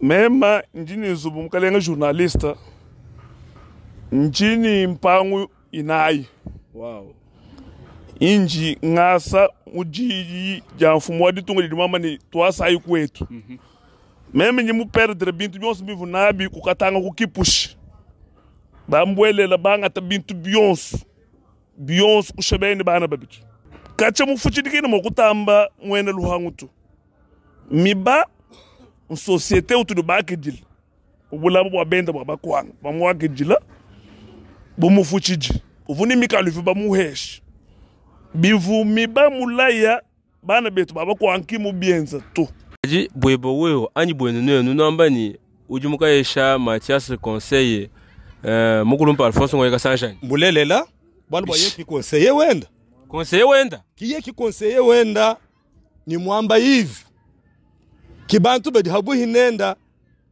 Mema ndi ne nzubu mukalenga journaliste, ndi ne mpangu inayi. Wow. Inji ngasa mu diyi dia mfumu wa ditunga didi muamba ne tuasayi kwetu. Meme ndi mu perdre bintu bionso bivua nabi ku Katanga ku Kipushi. Bambuelela bangata bintu bionso bionso kusha bene bana babidi. Katshia mufutshidikine mua kutamba muena luhangu to. Miba société utudi bakidila ubulaba bua benda bua bakwanga bamuakidila bumufutshidi uvu ni mikalu ivu bamuhesha bivu miba mulaya bana betu babakwanga ki mubienza to. Kadi bweba wewe anyi bwenu nuenu nuamba ni udi mukayesha Mathias conseil mukulumpa Alphonse Ngoyi Kasanjani. Mbulelela bwalu bwa yeki conseiller wenda. Conseiller wenda? Ki yeki conseiller wenda ni mwamba hivi. Ki bantu badi habuhi nenda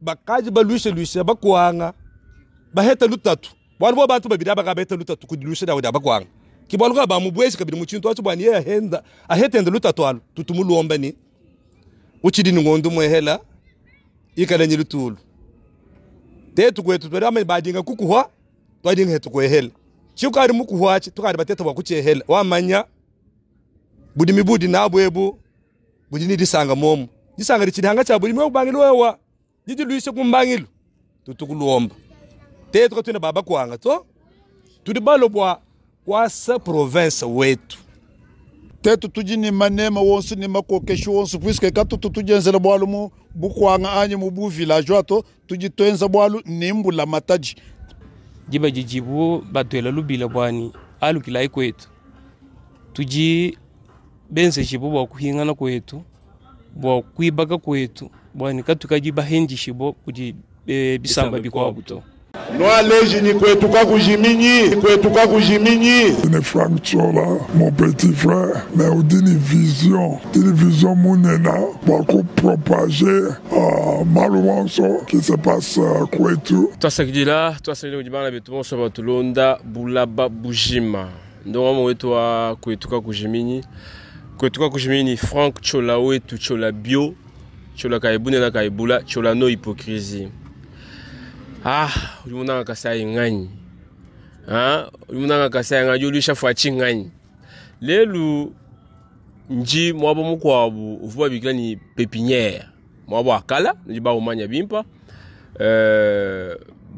bakaji balwisha lwisha bakwanga baheta lutatu. Bwalu bwa bantu babiri abaka baheta lutatu kudilusha dawo da bakwanga. Ki bwalu ka ba mubweshi kabiri muchintu acho bwani yeye ahenda ahetenda lutatu alu tutumulomba ni uchidi ni ngondo mwehela ikala ni lutulu. Tetu kwetu twari ama badinga kukuhwa twadinga hetu kwehela. Chikari mukuhwa chi tukari bateta bwa kuchehela wamanya budi mibudi nabwebu budi ni disanga momo. Disanga lichidanga cha budi mwe wewa. Didi luise kumbangilu tutukulomba. Tetu katuna baba kwanga to tudi balo bwa kwasa province wetu. Tetu tudi ni manema wonso ni makokeshi wonso puisque katutu tudienzela bwalu mu bukwanga anyi mu bu villageois to tudi tuenza bwalu ni mbula matadi. Diba didibu batwela lubila bwani alukilai kwetu. Tudi benzejibu bwa kuhingana kwetu bwa kuibaka kwetu bwani katukadi bahendishibo kudi bisamba bikwabu to. Nwaleji ni kwetu kakujiminyi, kwetu kakujiminyi. Ni Frank Chola, mon petit frère, mais udi ni vision, ni vision munena bwa kupropager malu wonso qui se passe kwetu. Twasakidila, twasakidila kudi bana betu bonso batulonda bulaba bujima. Ndonga wetu wa kwetu kakujiminyi. Kwetu kakujiminyi Frank Chola wetu Chola bio, Chola kaibune na kaibula, Chola no hypocrisie. Ah, uli munanga kasai nganyi. Ah, uli munanga kasai nganyi ulisha fachi nganyi. Lelu nji mwabo mukwabu uvuba bikila ni pépinière. Mwabo akala, nji ba umanya bimpa.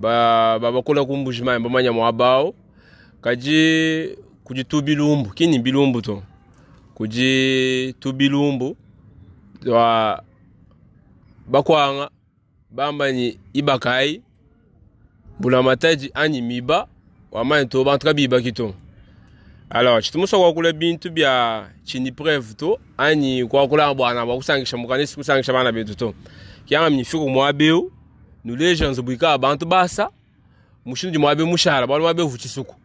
Ba ba bakola kumbujima bamanya mwabao. Kaji kuji tubilumbu, kini bilumbu to. Kuji tubilumbu wa bakwanga bamba ni ibakai bulamataji anyi miba wamanye to bantu kabiba kito. Alors chitumusa kwakula bintu bya chini preuve to anyi kwakula bwana bakusangisha mukanisi kusangisha bana betu to. Kyanga mnifiko mwabeu nuleja nzubwika abantu basa mushindu mwabe mushara balo mwabe vuchisuku.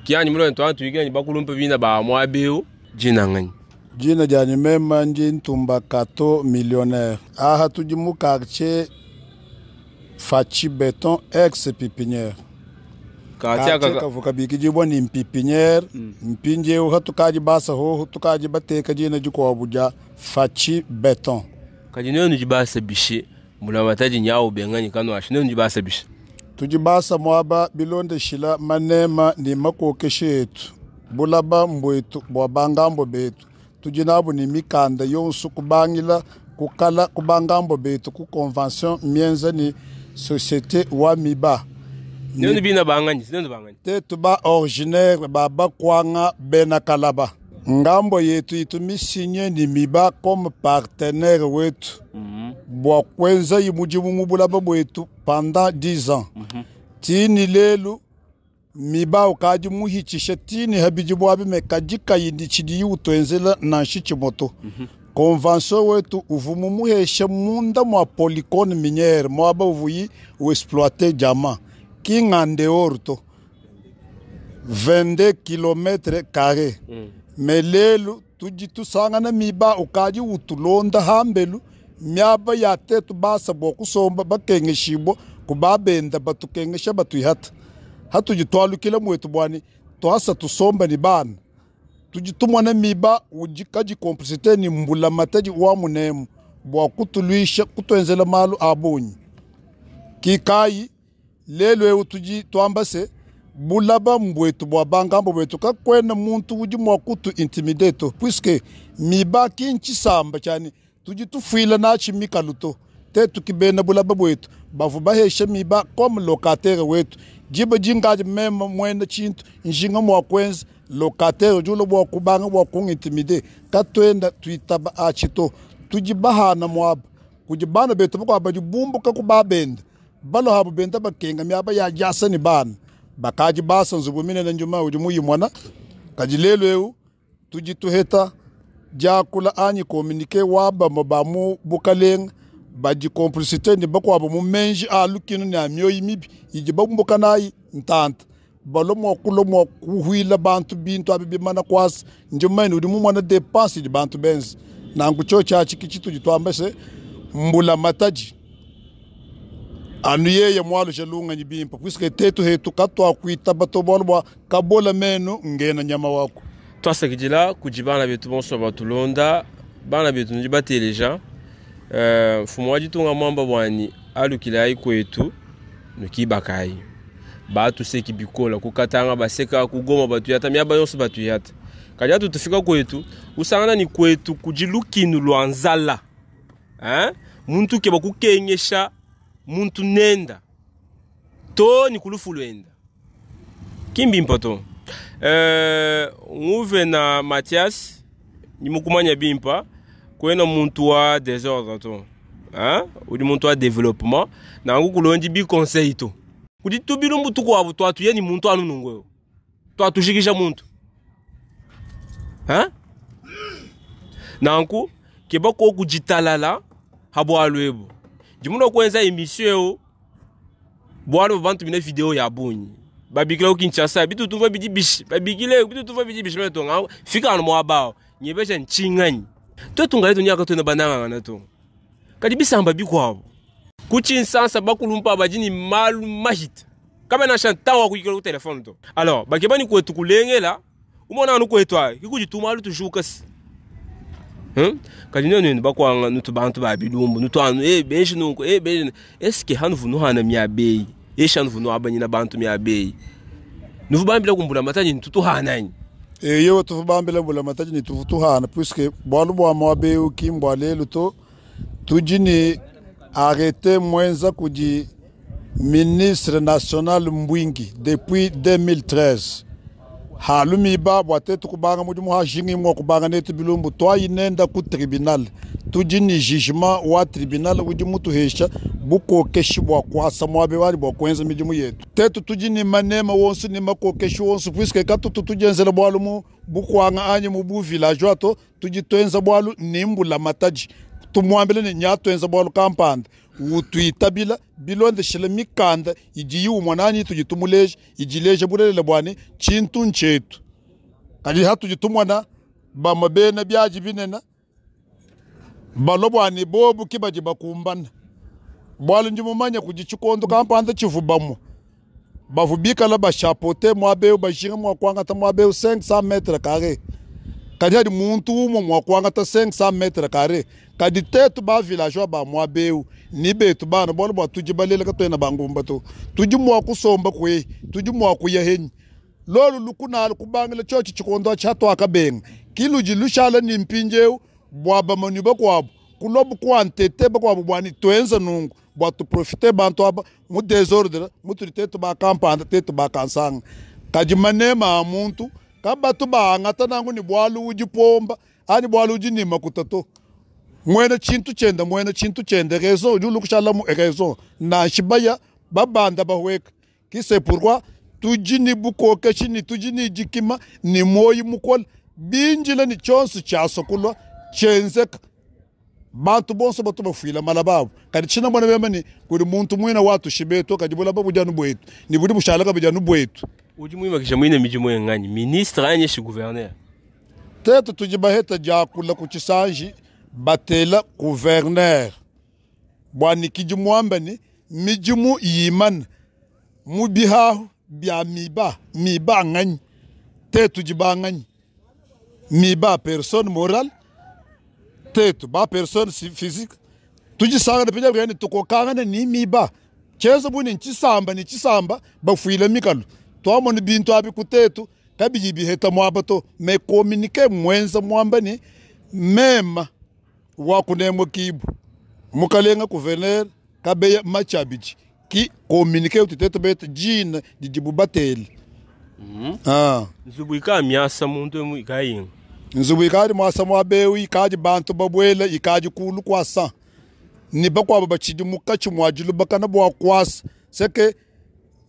Kyanyi mulo ntwa tuigani bakulumpe bina ba mwabeu jina ngani. Jina janyi mema ndi Ntumba Kato millionnaire. Aha tudi mu quartier Fachi Beton ex Pépinière. Quartier Quartier kavuka bikijibwa ni Pépinière. Mpindieu hatukadi basa ho tukadi bateka jina dikuabu dia Fachi Beton. Kadi nenu jibasa bishi mulamataji nyawo bengani kanu ashi nenu jibasa bishi. Tudi basa mwaba bilondeshila manema ni makokeshe yetu. Bulaba mbwetu bwa bangambo betu. Tudi nabu ni mikanda yonso kubangila kukala kubangambo betu ku convention mienza ni société wa miba. Nenu bina banganyi, nenu banganyi. Tetu ba originaire ba bakwanga bena kalaba. Ngambo yetu itumisinye ni miba comme partenaire wetu. Bwa kwenza imujimu mubulaba bwetu pendant 10 ans. Tini lelu miba ukadi muhichishe tini habiji bwabi me kadika yindi chidi utwenzela nanshi chimoto. Convention wetu uvumu muheshe munda mwa polycone minière mwaba uvuyi uexploiter diamant kingande orto 22 km carré. Me lelu tudi tusangana miba ukadi utulonda hambelu miaba ya tetu basa bwa kusomba bakengeshibwa kubabenda batukengesha batuihata. Hatuji twalukila mwetu bwani twasa tusomba ni bana. Tudi tumona miba udi kaji complicité ni mbula matadi wa munemu. bua kutuluisha kutuenzela malu a bungi. Kikayi lelu eu tudi tuamba se bulaba mbwetu bua bangambo bwetu, kakwena muntu udi mua kutu intimide to, puisque miba ki ntshisamba tshiani tudi tufuila natshi mikalu to. Tetu kibena bulaba bwetu bavu bahesha miba comme locataire wetu. Diba dingadi meme mwena tshintu njinga mua kuenza locataire udi ulua bua kubanga bua kungintimide, katuenda tuitaba atshi to. Tudi bahana muaba kudi bana betu bakuabu badi bumbuka ku babenda balo habu benda bakenga miaba ya diasa ne bana bakadi basa nzubu minene njuma udi muyimona. Kadi lelu eu tudi tuheta diakula anyi communiqué wa bamue ba mu bukalenga badi complicité ne bakuabu mu menji a lukinu ne a mioyo mibi idi bambuka nayi ntanta balo mua kulua mua kuhuila bantu bintu abi bimana kuasa. Ndi mumanye udi mumona dépense idi bantu benza nanku tshio tshiatshi ki tshitudi tuamba se mbula matadi anu yeye mualusha lunganyi bimpe, puisque tetu hetu katuakuitaba to bualu bua kabola menu ngena nyama wako. Twasakidila kudi bana betu bonso batulonda, bana betu nudi bateleja. Mfumu wa ditunga mwamba bwani alukilayi kwetu nukibakayi batuseki bikola kukatanga baseka kugoma batuyata miaba yonso batuyata. Kadi atu tufika kwetu usangana ni kwetu kudi lukinu lwa nzala, hein? Muntu ke bakukengesha muntu nenda to ni kulufu lwenda kimbimpa to. Nguve na Mathias ni mukumanya bimpa kwena muntu wa désordre to, hein? Udi muntu wa développement nangu kulondi bi conseil to kudi tubilumbu tukuabu twatuye ni muntu anu nungweyo twatujikisha muntu, hein? Nanku keba ko kujitalala habwalu ebu dimuna kwenza émission eo bwalu bantu bina video ya bunyi babikila ku Kinshasa bitu tuva bidi bishi babikile bitu tuva bidi bishi meto nga fika anu mwabao nyebesha nchinganyi to tungale tunyaka tuna bananga na to kadi bisamba bikwabo kuchinsansa bakulumpa bajini malu mahit kama na shanta wa kuyikela ku telefone to. Alors bakebani kwetu kulengela umona anu kwetu ayi kikujituma alu tujuka si. Kadi nenu bakwanga nutu bantu ba bilumbu nutu anu benji nunku benji eske hanu vunu hana miabeyi esha hanu vunu abanyina bantu miabeyi nuvu bambila kumbula mataji ntutu hananyi. Eyo tuvu bambila mbula mataji ni tuvu tuhana, puisque bwalu bwa mwabeyi kimbwa lelu to tudi ni arrêté mwenza kudi ministre national Mbwingi depuis 2013. Halumiba bwa tetu kubanga mudimu ha jingi mwa kubanga netu bilumbu twayinenda ku tribunal tudi ni jugement wa tribunal udi mutuhesha bukokeshi bwa kwasa mwabe wali bwa kwenza midimu yetu. Tetu tudi ni manema wonso ni makokeshi wonso, puisque katutu tujenzela bwalu mu bukwanga anyi mu bu villageois to tudi twenza bwalu ni mbula mataji tumwambile ni nya twenza bwalu kampanda utuitabila bilondeshela mikanda idi yiumwanani tudi tumuleja idileja bulelela bwani tshintu ntshetu. Kadi hatudi tumwana bamwe bena byaji binena balo bwani bobu kibadi bakumbana bwalu ndi mumanya kudi tshikondo kampanda tshivubamwe bavubikala bashapote mwabeu bashinga mwa kwangata mwabeu 500 mètres carrés. Kadi hadi muntu umwe mwa kwangata 500 mètres carrés. Kadi tetu ba villageois ba mwabeu ni betu bana bwalu bwa tudi balela katwena bangumba to tudi mwa kusomba kwe tudi mwa kuya henyi lolu lukunala kubangila tshotshi tshikondo tsha twakabenga kiluji lushala ni mpinjeu bwa bamanu bakwabo kulobu kwa ntete bakwabo bwani twenza nungu bwa tuprofite bantu aba mu désordre mutuli tetu ba kampanda tetu ba kansanga. Kadi manema a muntu kabatu baangata nangu ni bwalu udi pomba ani bwalu udi ni makuta to mwena tshintu tshienda mwena tshintu tshienda raison udi ulukushala mu raison na shibaya babanda bahweka ki c'est pourquoi tudi ni bukokeshi ni tudi ni dikima ni moyi mukola binjila ni tshonso tshiasokulwa tshenzeka bantu bonso batu bafuila malababo. Kadi tshina mwana bema ni kuli muntu mwina watu shibeto kadi bulaba bujanu bwetu ni budi bushalaka bujanu bwetu. Udi mwimakisha mwine mijimu engani ministre anyi shi gouverneur tetu tudi baheta diakula ku tshisanji batela gouverneur bwani kidi mwamba ni mijimu yimana mu bihahu bya miba miba nganyi tetu dibangani miba personne morale. Tetu ba personne physique tudisangana pia bwene tukokangana ni miba chenza buni nchisamba ni chisamba bafuile mikalu twamona bintu abi kutetu kabiji biheta mwaba to me communique mwenza mwamba ni mema wakunemwe kibu mukalenga gouverneur kabeya machabiji ki communique utitetu betu jina didibu bateli. Nzubu ika miasa muntu emu ikayinga. Nzubu ikadi mwasa mwabewu ikadi bantu babwela ikadi kulu kwasa ni bakwabo bachidi mukachi mwajilu bakana bwa kwasa seke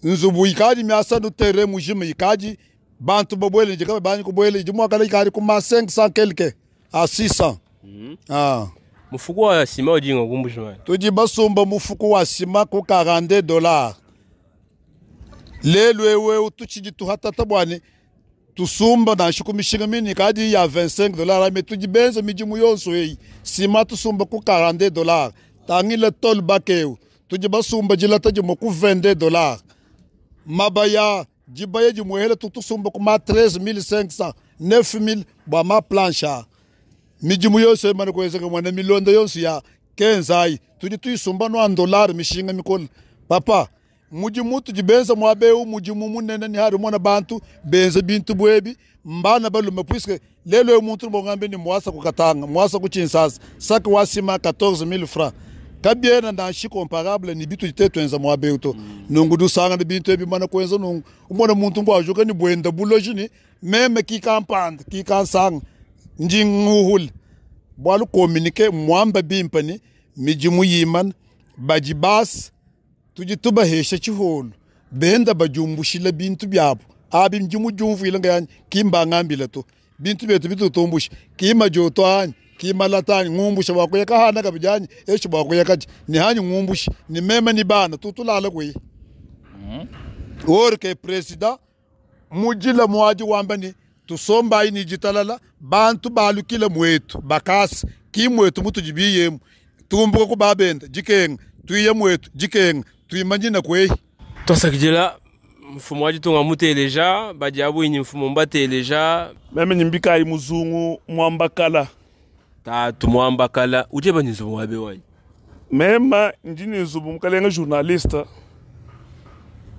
nzubu ikadi miasa no tere mujima ikadi bantu babwela jikaba banyi kubwela idi mwakala ikadi kuma 500 quelque a 600. Mufuko wa sima ujinga kumbushima. Tudi basumba mufuko wa sima ku $42. Lelo ewe tuchidi tuhatata bwane tusumba na shiku mishinga mini kadi ya $25 me tudi benza mijimu yonso eyi sima tusumba ku $42 tangile tol bakeu tudi basumba jilata jimo ku $22 mabaya jibaya jimuhele tutusumba ku ma 13500 9000 bwa ma plancha mijimu yonso emana kuwezeka mwana milonda yonso ya 15 tudi tuisumba no dollar mishinga mikolo papa mujimu tujibenza mwabeu mujimu munene ni hari mwana bantu benza bintu bwebi mbana balume puisque lelo muntu mbongambe ni mwasa kukatanga mwasa kuchinsasa saka wasima 14000 francs kabiena na shi comparable ni bitu tetwenza mwabeu to nungu dusanga ni bintu ebi mana kwenza nungu umona muntu ngwajuka ni bwenda buloji ni meme ki kampanda ki kansanga njinguhul bwalu communiquer mwamba bimpani mijimu yiman bajibas tujitubahesha chiholu benda bajumbushila bintu byabo abi njimu jumvuile ngayani kimba ngambile to bintu betu bitutumbusha kima joto anyi kima latani ngumbusha bakuyeka hana kabijani esho bakuyeka ni hanyi ngumbusha ni mema ni bana tutulala kuyi. Orke president mujila mwaji wamba ni tusomba ni jitalala bantu balukile mwetu bakasi kimwetu mutujibiyemu tumbuka kubabenda jikenga tuiye mwetu jikenga tuimanyina kwehi. Twasakijela mfumo wa ditunga muteleja badiabu inyi mfumo mbateleja meme nyimbikayi muzungu mwambakala tatu mwambakala uje banyizubu wabe wanyi mema njini nzubu mukalenga journaliste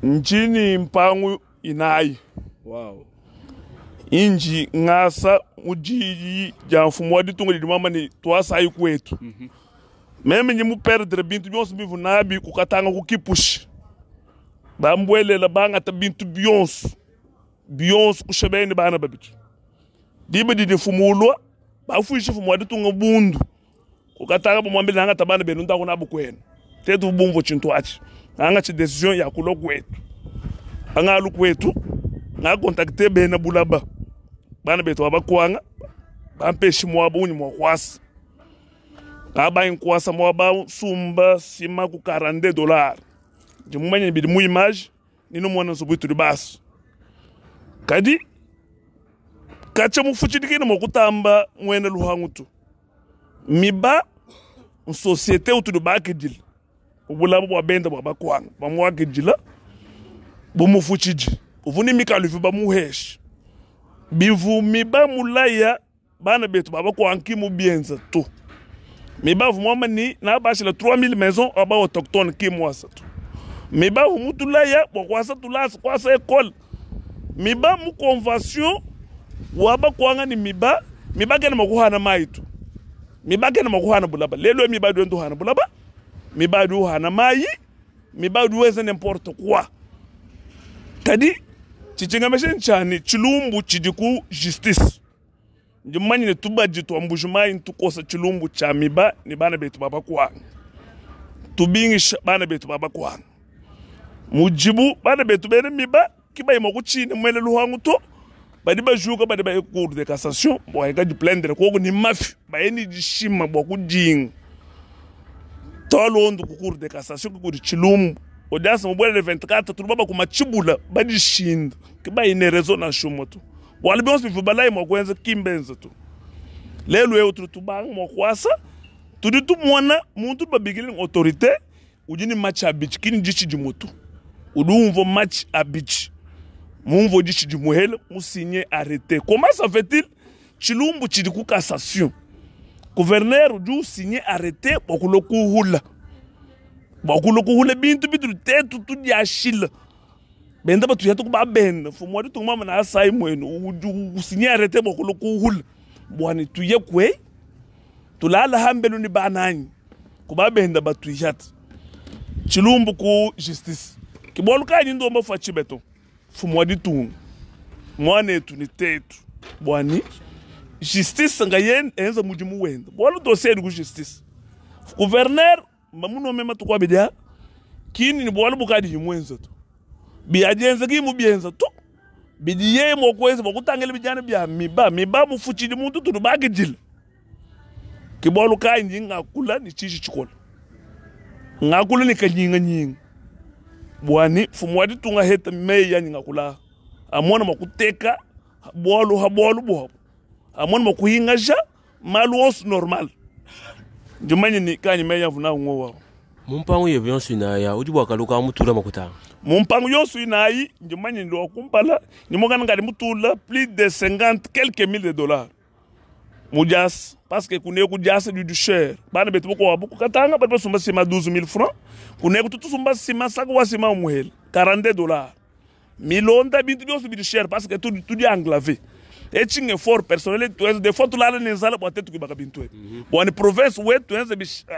njini mpangu inayi. Wow. Inji ngasa mujiji ja mfumo wa ditunga didi mama ni twasayi kwetu. Meme nyi muperdre bintu byonso bivu nabi kukatanga kukipushi bambwelela bangata bintu byonso byonso kushebeni bana babitu diba didi fumulwa bafuisha fumu wa ditunga bundu kukatanga bamwambile nangata bana benu ndako nabo kwenu tetu bumvo chintu achi anga chi decision ya kulo kwetu angalu kwetu nga contacter bena bulaba bana betu abakwanga bampeshi mwabo unyi mwakwasa aba inkwasa mwaba sumba sima ku $42 jimumanye bidi mu image nino mwana nsubu tuli basu kadi kacha mufuchidikine mokutamba mwene luhangutu miba société utuli bakidila ubulabo bwa benda bwa bakwanga bamwakidila bumufuchiji uvuni mikalu bamuhesha bivu miba mulaya bana betu babakwanki mu bienza tu mibavu mwama ni na bashila 3000 maisons aba autochtone ki mwasa tu mibavu mutulaya bwa tulasa kwasa école miba mu convention waba kwanga ni miba miba kena makuhana maitu miba kena makuhana bulaba lelo miba do hana bulaba miba do hana mai miba do weza n'importe quoi kadi chichinga meshen chani chilumbu chidiku justice njimanye ne tubaji twambujumai ntukosa chilumbu cha miba ni bana betu baba kwanga tubingisha bana betu baba kwanga mujibu bana betu bene miba kiba imokuchine mwele luhangu to badi bajuka badi ba cour de cassation bo ka di plaindre ko ni mafi ba ni dishima bo kujinga tolondo ku cour de cassation ku chilumbu audience mobwele le 24 tulubaba kumachibula badishinda kiba ine raison na shumo tu wali bonso bivu balai mwa kimbenza tu lelo eu tutubanga mwa kwasa tudi tumona muntu babigile autorité udi ni match abichi kini dichi di mutu udi umvo match abichi mumvo dichi di muhele musinye arrêté. Comment ça fait-il? Chilumbu chidi ku cassation. Gouverneur udi usinye arrete bua kulua kuhula, bua kulua kuhula bintu bitudi tetu tudiashila. Benda batuyata ku babenda, mfumu wa ditunga muambe ne asayi muenu udi usinye arrete bua kulua kuhula bua ne tuye kue tulala hambelu ne bananyi ku babenda batuyata. Tshilumbu ku justice. Ke bualu kayi ndi ndomba Fatshi Beton, mfumu wa ditunga, muanetu ne tetu bua ne justice ngaye enza mudimu wenda, bualu dossier edi ku justice. Gouverneur mbamunome matuku abidi aa, kini ne bualu bukadi muenza to, biadienza ki mubienza to, bidi yeye mua kuenza bua kutangila bidiana bia miba miba mufutshidi muntu tudi bakidila. Ke bualu kayi ndi ngakula ne tshiji tshikole, ngakula ne kanyinganyinga bua ne mfumu wa ditunga heta meyi anyi ngakula amona mua kuteka bualu ha bualu buabu, amona mua kuhingaja malu onso normal. Ndi manye ne kanyi meyi avua nawu ngowa. Mu mpangu yebe yonso inayi udi bua kaluka mutula makuta. Mu mpangu yonso inayi ndi manye ndi wa kumpala ndi mukana ngadi mutula plus de 50 quelques mille de dollars mu diasa, parce que kuneku diasa didi cher. Bana betu bakuabu ku Katanga badi basumba ciment 12000 francs, kuneku tutusumba ciment sac wa ciment muhele 42 dollars. Milonda bintu bionso bidi cher parce que tudi tudi enclavé. Etshi effort personnel tuenza des fois tulala ne nzala bua tetu kuibaka bintu ebi. Bua ne province wetu tuenze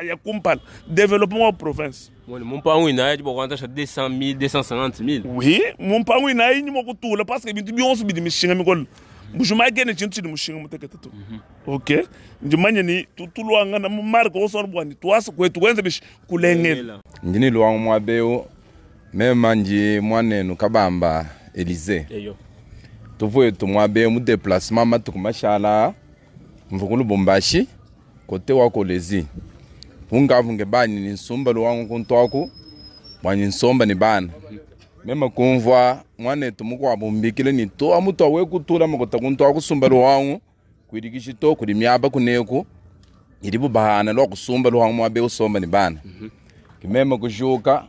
ya kumpala développement wa province. Mwene mu mpangu inayi adi bua kuantasha 200 000 250 000. Oui, mu mpangu inayi ndi mua kutula parce que bintu bionso bidi mishinga mikole. Mbujimayi kene tshintu tshidi mushinga mutekete to. Ok, ndi manye ni tutuluangana mu marke onso bua ni tuasa kwetu kwenza bishi kulengela. Ndi ni luangu muaba mema ndi muanenu Kabamba Elysée. Eyo. Tuvuetu muaba mu déplacement matuku mashala mvu ku Lubumbashi kote wa Kolwezi. Vungavunge banyi ni nsumba luwangu kuntwaku bwanyi nsomba ni bana. Mema kumvua mwanetu mukuabu mbikile ni to amutu awe kutula makuta kuntwa kusumba luwangu kuidikishi to kudi miaba kuneku idi bubahana lwa kusumba luwangu muabe usomba ni bana. Kimema kujuka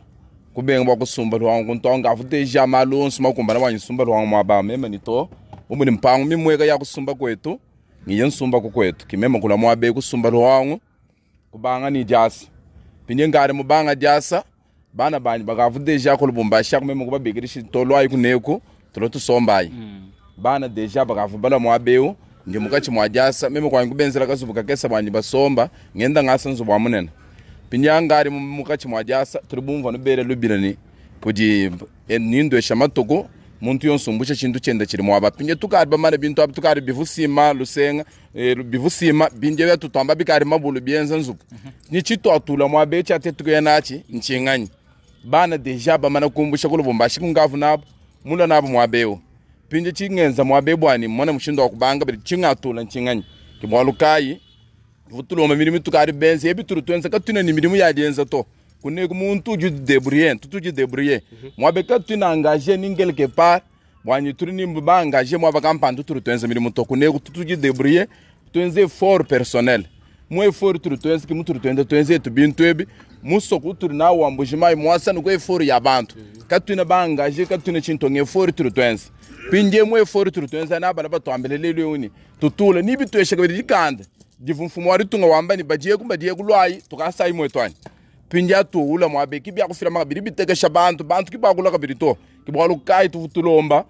kubenga bwa kusumba luwangu kuntwa ngafu deja malonso makumbana bwanyi sumba luwangu muaba mema ni to umuni mpangu mimweka ya kusumba kwetu ngiye nsumba kukwetu kimema kula muabe kusumba luwangu kubanga ni diasa pinye ngari mubanga diasa bana banyi bakavu deja ku Lubumbashi kumema kubabikirishi tolwayi kuneku tulo tusombayi. Bana deja bakavu bala muabeu ndi mukachi mwa diasa meme kwanyi kubenzela kazubu kakesa banyi basomba ngenda ngasa nzubu wa munene. Pinye ngari mukachi mwa diasa tuli bumva nubere lubirani kudi nindwesha matuku muntu yonso mbusha chintu chenda chiri mwaba pinye tukari bamana bintu abu tukari bivusima lusenga bivusima binje bya tutamba bikari mabulu bienza nzubu. Ni chito atula mwabe cha tetuke nachi nchinganyi. Bana deja bamana kumbusha ku Lubumbashi kungavu nabo mula nabo mwabeo. Pinje chingenza mwabe bwani mona mushindo wa kubanga biri chingatula nchinganyi. Kibwalukayi vutuloma mirimo tukari benze ebituru twenza katuna ni mirimo ya dienza to. Kuneku muntu uju débrouiller, tutu uju débrouiller. Mwabe katuna engagé ni quelque part, bwani turi ni mba engagé mwaba kampandu turu twenza mirimo to. Kuneku tutu uju débrouiller, twenze effort personnel. Mwe effort turu twenza ki muturu twenza twenze tu bintu ebi. Musoko turu na wa Mbujimayi mwasa nuko effort ya bantu. Katuna ba engagé katuna chinto nge effort turu twenza. Pinje mwe effort turu twenza na bana batwambele lelo uni. Tutule ni bitweshe kabiri dikanda. Divu mfumo wa ritunga wamba ni bajiye kumbajiye kulwayi tukasayi mwetwani. Pinja tu ula mwabe kibya kufira makabiri bitekesha bantu bantu kibakula kabiri to kibwalu kai tuvutulomba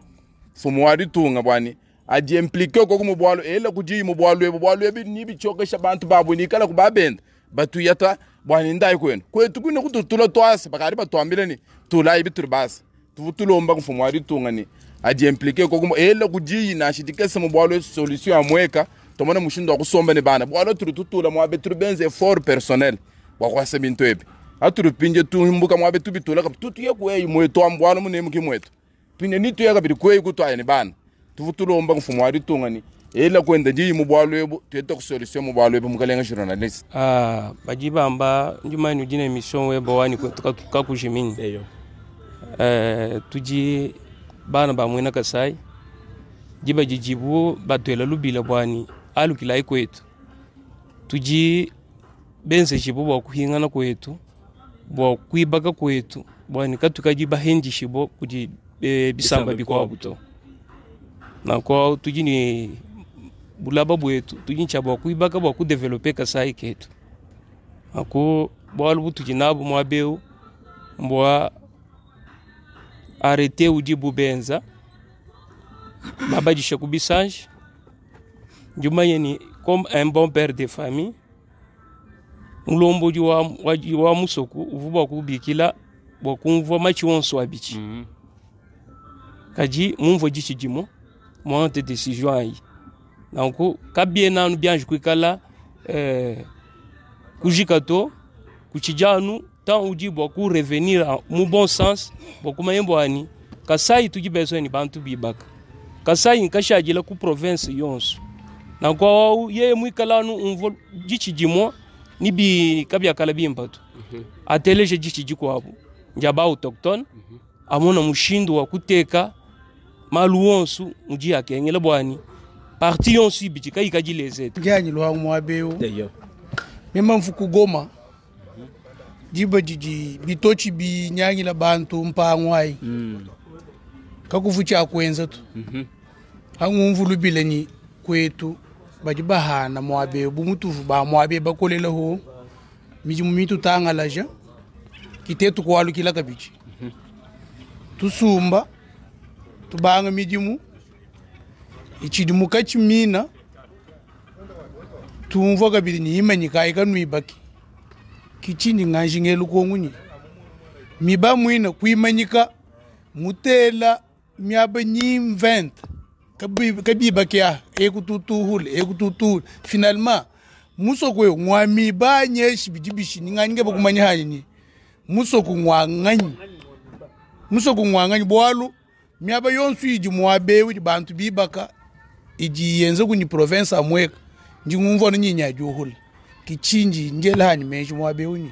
mfumo wa ritunga bwani aji implique ko ku mubwalu ela kuji mubwalu ebo bwalu ebi ni bichokesha bantu babu ni kala kubabenda batuyata bwani ndai kwenu kwetu kune kututula twase bakari batwambile ni tulai bitur basi tuvutulomba mfumo wa ritunga ni aji implique ko ku ela kuji na shidikese mubwalu solution amweka tomona mushindo wa kusomba ni bana bwalo turututula mwabe turubenze effort personnel bwa kwasa bintu ebi aturupinje tumbuka mwabe tubitula kap tutuye kweyi mwetu ambwalo munemu kimwetu pinje nituye kabiri kweyi kutwaye ni bana tuvutulomba mfumo wa ritunga ni ela kwenda ndiyi mubwalo ebu tuyeta ku solution mubwalo ebu mukalenga journalist. Bajibamba njumani ujina mission webo wani kwetu kakujimini. Eyo. Tuji bana ba mwena Kasai jiba jijibu batwela lubila bwani alukila kwetu tuji benze jibu bwa kuhingana kwetu bwa kuibaka kwetu bwani katukaji bahenji shibo kuji bisamba bikwabu to. Na kwa tuji ni Bulaba bwetu tudi ntshia bua kuibaka bua kudevelope Kasai ketu. Aku bualu butudi nabu muaba eu mbua arrete udibu benza babadisha ku bisanji. Ndi mumanye ni comme un bon père de famille mulombodi wa, wa, wa musoku uvua bua kubikila bua kumvua matshi onso abidi. Kadi mumvue ditshi dimue muangate decision ayi. Nanku kabiena anu bianji kuikala kujika to, kutshidi anu temps udi bua ku revenir mu bon sens bua kumanya bua ni Kasai tudi besoin ni bantu bibaka. Kasai nkashadila ku province yonso. Nanku awu yeye muikala anu umvua ditshi dimue ni bi kabiakala bimpa to. Ateleje ditshi dikuabu ndia ba autochtone amona mushindu wa kuteka malu wonso mudi akengela bwani parti yonso ibidi kayikadi leze. Njanyi lwangu mwabeu mema mfuku Goma diba didi bitochi binyangila bantu mpangu ayi kakuvu tshia kuenza tu angumvu lubila ni kwetu badi bahana mwabe bu mutuvu ba mwabe bakolela ho midimu mitu tangalaja kitetu kwalukila kabidi tusumba tubanga midimu ichidi mukachi mina tumvua kabidi ni imanyika ikanuibaki kichindi nganji ngelu kongunyi miba mwina kuimanyika mutela miaba nyi 20 kabiba kya ekututuhule ekututuhule finalement musoko yo ngwa miba nyeshi bidibishi ningange bakumanya hanyi musoko ngwanganyi musoko ngwanganyi bwalu miaba yonso idi mwabe idi bantu bibaka idi yenze kunyi province amweka ndi ngumva nyinya juhula kichinji njela hanyi menshi mwabe unyi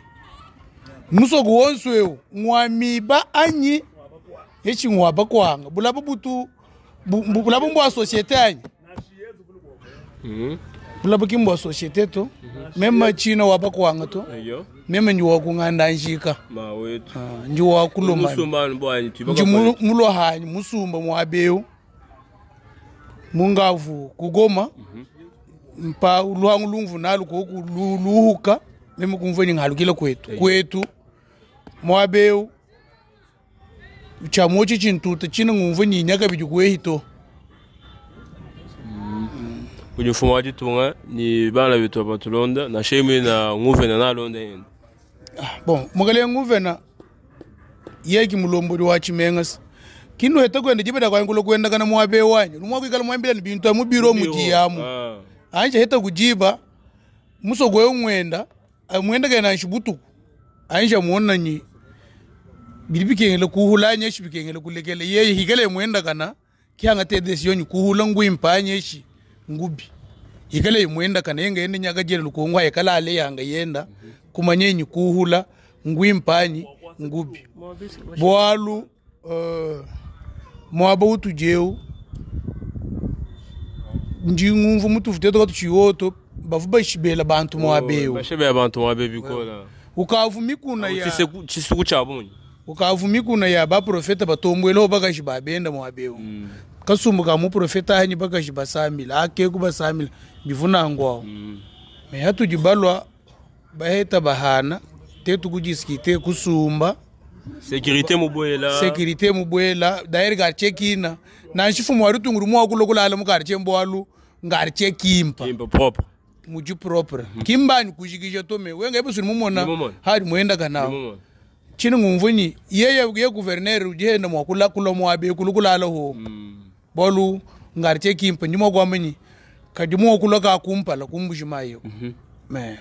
musoko wonso eu ngwa miba anyi yechi ngwa bakwanga bulaba butu bulaba mbwa société anyi bulaba kimbwa société to mema china wa bakwanga to mema ndi wakunganda njika ndi wakuloma ndi mulwa hanyi musumba mwabeu mungavu kugoma mpa lwangu lumvu nalu koku luhuka mema kumva ni ngalukila kwetu kwetu mwabeu chamochi chintuta china ngumva ni nyaka bidi kwehito Kudi mfumu wa ditunga ni bana betu batulonda na shemu na nguvena nalonda yenda. Bon mukale nguvena yeki mulombodi wa chimengasi kino heta kwenda jibeda kwa ngulo kwenda kana mwabe wanyu lumwa kwikala mwambila ni bintu amubiro mujiyamu anje heta kujiba musogwe mwenda mwenda kana nshibutuku anje muona nyi bilibikengele kuhula nyeshi bikengele kulekele yeye hikale mwenda kana kyanga te decision kuhula ngwimpa nyeshi ngubi hikale mwenda kana yenga yende nyakajele lukongwa yekala ale yanga yenda kumanyenyi kuhula ngwimpanyi ngubi bwalu mwaba utujeu ndi ngumvu mutu futeto katuchiyoto bavu bashibela bantu mwabeu bashibela bantu mwabe bikola ukavu mikuna ya chisuku cha bunyi ukavu mikuna ya ba profeta batombwelo bakashi babenda mwabeu kasumbu ka muprofeta hanyi bakashi basamila akeku basamila bivunangwao me hatujibalwa baheta bahana tetu kujisikite kusumba sécurité mubwela sécurité mubwela dairi quartier kina na nshifumu wari tunguru mwa kulokulala mu quartier mbwalu ngarche kimpa kimpa propre muji propre kimbani kujikisha tome wenga ipo mumona hari mwenda kana chini ngumvunyi yeye ye gouverneur ujenda mwa kula kula mwabe kulukulala ho bwalu ngarche kimpa ndimo kwamenyi kadi mwa kula ka kumpala kumbujimayo me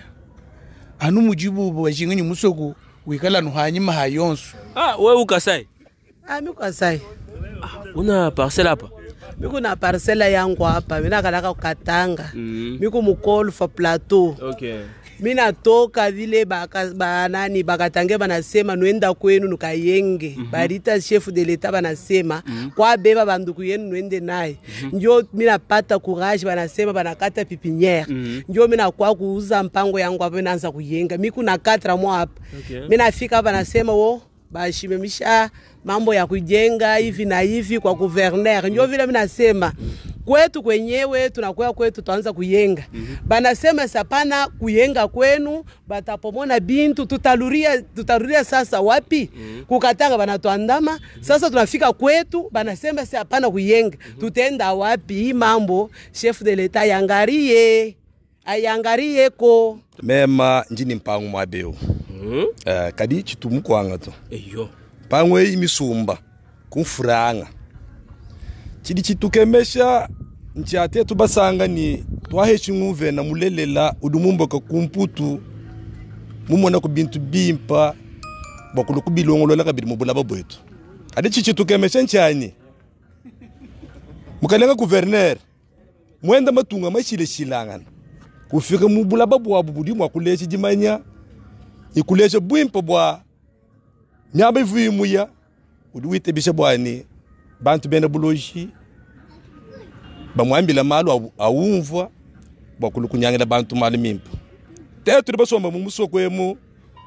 anu mujibu bwajinga musoku wikala nuhanyima hayonso. Ah, wewe ukasai? Ah, mimi Kasai. Una parcelle hapa? Miko na parcela yangu hapa, mimi nakalaka kukatanga. Miko mukolfa plateau. Okay. Mimi natoka vile baka banani bakatange banasema nwenda kwenu nukayenge. Barita chef de l'etat banasema kwa beba banduku yenu nwende naye. Njo mimi napata courage banasema banakata pipinière. Njo mimi nakuwa kuuza mpango yangu hapa naanza kuyenga. Miko na 4 mois hapa. Mimi nafika hapa nasema wo bashimemisha mambo ya kujenga hivi na hivi kwa gouverneur. Njo vile mimi nasema Kwetu kwenyewe tunakuya kwetu twanza kuyenga. Banasema sapana kuyenga kwenu batapomona bintu tutarudia tutarudia sasa wapi? Kukatanga banatuandama. Sasa tunafika kwetu banasema si hapana kuyenga. Tutenda wapi? Hii mambo chef de l'etat yangarie ayangarieko. Mema njini mpango mwabeu. Kadi chitumukwanga to. Eyo. Mpango eyi misumba kumfuranga. Chidi chitukemesha nchi tubasanga ni twahesha ng'uve na mulelela udumumboka kumputu mumona ku bintu bimpa bakulu kubilongolola kabili mubulaba bwetu. Kadi chichitukemesha nchani mukalenga gouverneur mwenda matunga mashileshilangana kufika mubulaba bwabu budi mwa kulesha jimanya ikulesha bwimpa bwa myamba ivuimuya udi witebisha bwani bantu bena buloji bamwambila malu awumvwa bwakulu kunyangila bantu malu mimpa te tuli basomba mu musoko emu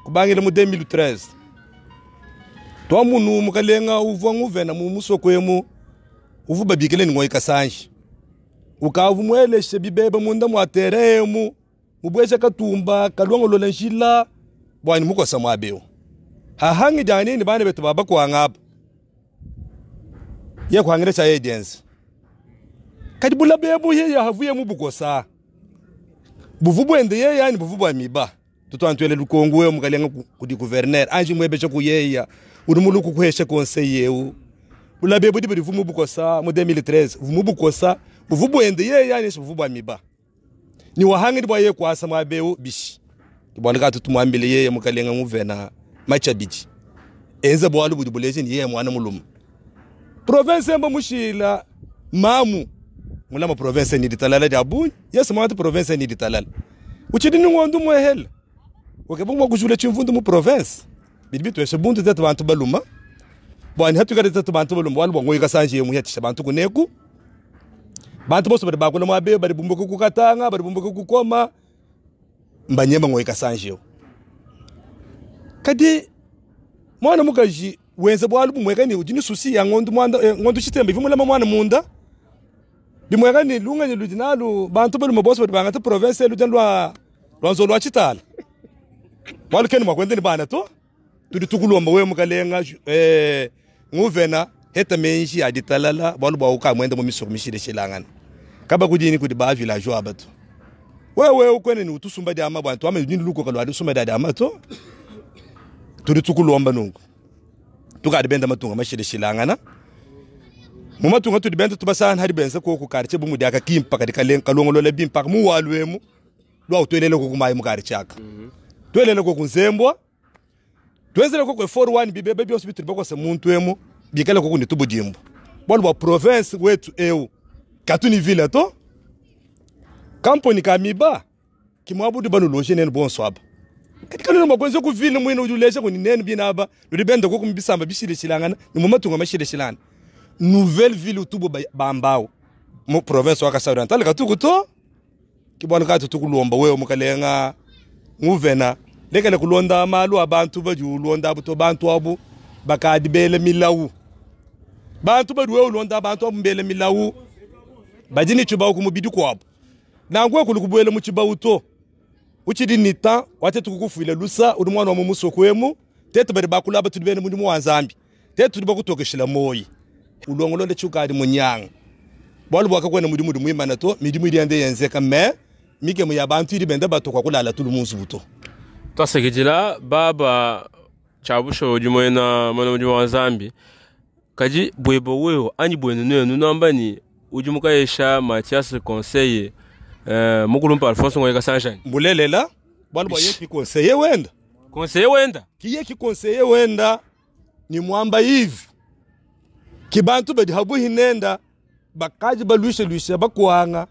kubangila mu 2013 twamunu mukalenga uvwa nguvena mu musoko emu uvu babikile ni ngoyi kasanji ukavu mweleshe bibebe munda mwatere emu mubwesha katumba kalwangolola njila bwani mukosa mwabeo hahangi jani ni bana betu baba kwangaba ye kwangira cha yedenzi kadi bula bebu ye yahavuye mubukosa buvu bwende ye yani buvu bwa miba tutwantwele lukongo we mukalenga kudi gouverneur anji mwebesha kuyeya uri muluku kuhesha conseil yeu bula bebu di buvu mubukosa mu 2013 vumu bukosa buvu bwende ye yani buvu bwa miba ni wahangi bwa ye kwasa mwabeu bishi bwana ka tutumwambile yeye mukalenga nguvena machabiji enza bwalu budi buleje ni yeye mwana muluma province mba mushila mamu mulama province ni ditalala dia bunyi yes mwatu province ni ditalala uchidi ni ngondu mwehela okebungwa kujula chimvundu mu province bibi tweshe bundu tetu bantu baluma bwani hatukare tetu bantu baluma walu bwangoyi kasanje mu yatisha bantu kuneku bantu bose bari bakula mwabe bari bumbuka kukatanga bari bumbuka kukoma mbanyema ngoyi kasanje kadi mwana mukaji wenze bwalu bumwekani udi ni susi ya ngondu mwanda ngondu chitembe vimulama mwana munda bimwekani lunga ni ludinalu bantu baluma bose bari bangata province ludan lwa lwanzo lwa chitala walu keni mwakwende ni bana to tudi tukulomba we mukalenga nguvena heta menji aditalala bwalu bwa uka mwende mu misoko mishile shilangana kaba kudini kudi ba village abatu wewe ukwene ni utusumba dia mabwa to ame ni luko kalwa sumba dia amato tudi tukulomba nungu tukadi benda matunga mashile shilangana mu matunga tudi benda tubasana hari benza ko ku karche bumu dia kakimpa kadi kalen kalongolola bimpa mu walwemu lwa utwelele ko kumayi mu karche aka twelele ko kunzembwa twenzele ko kwe 41 bibebe byose bituri bakose muntu emu bikale ko kundi tubudimbo bwalu bwa province wetu eu katuni ville to kamponi kamiba kimwabudu banuloje nene bonswaba katika neno makonzo ku ville mwino ujulesha kuni nene binaba lulibenda ko kumbisamba bishilishilangana ni mu matunga mashilishilana nouvelle ville utubo bambao mu province wa Kasai Oriental katuku to kibwana katu tukulomba wewe mukalenga nguvena lekele kulonda malu abantu bajulonda abuto bantu abu bakadi bele milawu bantu baduwe ulonda abantu abu mbele milawu bajini chibau kumubidi kwabo nangwe kulukubwele mu chibau to uchidi nita wate tukukufile lusa uri mwana wa mumusoko emu tetu bari bakulaba tuli bene mulimu wa Nzambi tetu tuli bakutokeshela moyi ulongolole chukadi munyanga bwalu bwakakwena mulimu mulimu imana to midimu iliande yenzeka me mike mu yabantu iri benda batokwa kulala tuli munzu buto twasekejela baba chabusho udi mwena mwana mudimu wa Nzambi kaji bwebo wewe anyi bwenu nenu namba ni udi mukayesha Mathias conseiller mukulumpa Alphonse Ngoyi Kasanjani mulelela bwalu bwa yeki conseiller wenda conseiller wenda kiye ki conseiller wenda ni mwamba hivi kibantu badi habuhi nenda bakaji balushe lushe bakwanga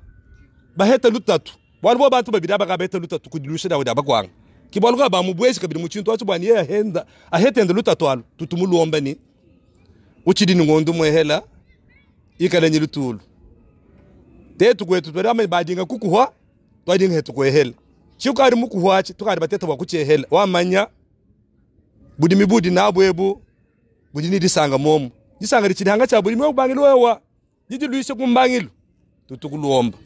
baheta lutatu bwalu bwa bantu babiri bakabeta lutatu kudilushe dawo bakwanga kibwalu ka bamubweshi kabiri muchintu acho bwani ye ahenda ahetenda lutatu alu tutumulomba ni uchidi ni ngondo mwehela ikale nyilutulu tetu kwetu twari badinga kukuhwa twadinga hetu kwehela chikari mukuhwachi tukari bateta bakuchehela wamanya budi mibudi nabwebu budi ni disanga momo disanga lichihanga cha budi mwe bangilo wewa didi luishe kumbangilu Tutukulomba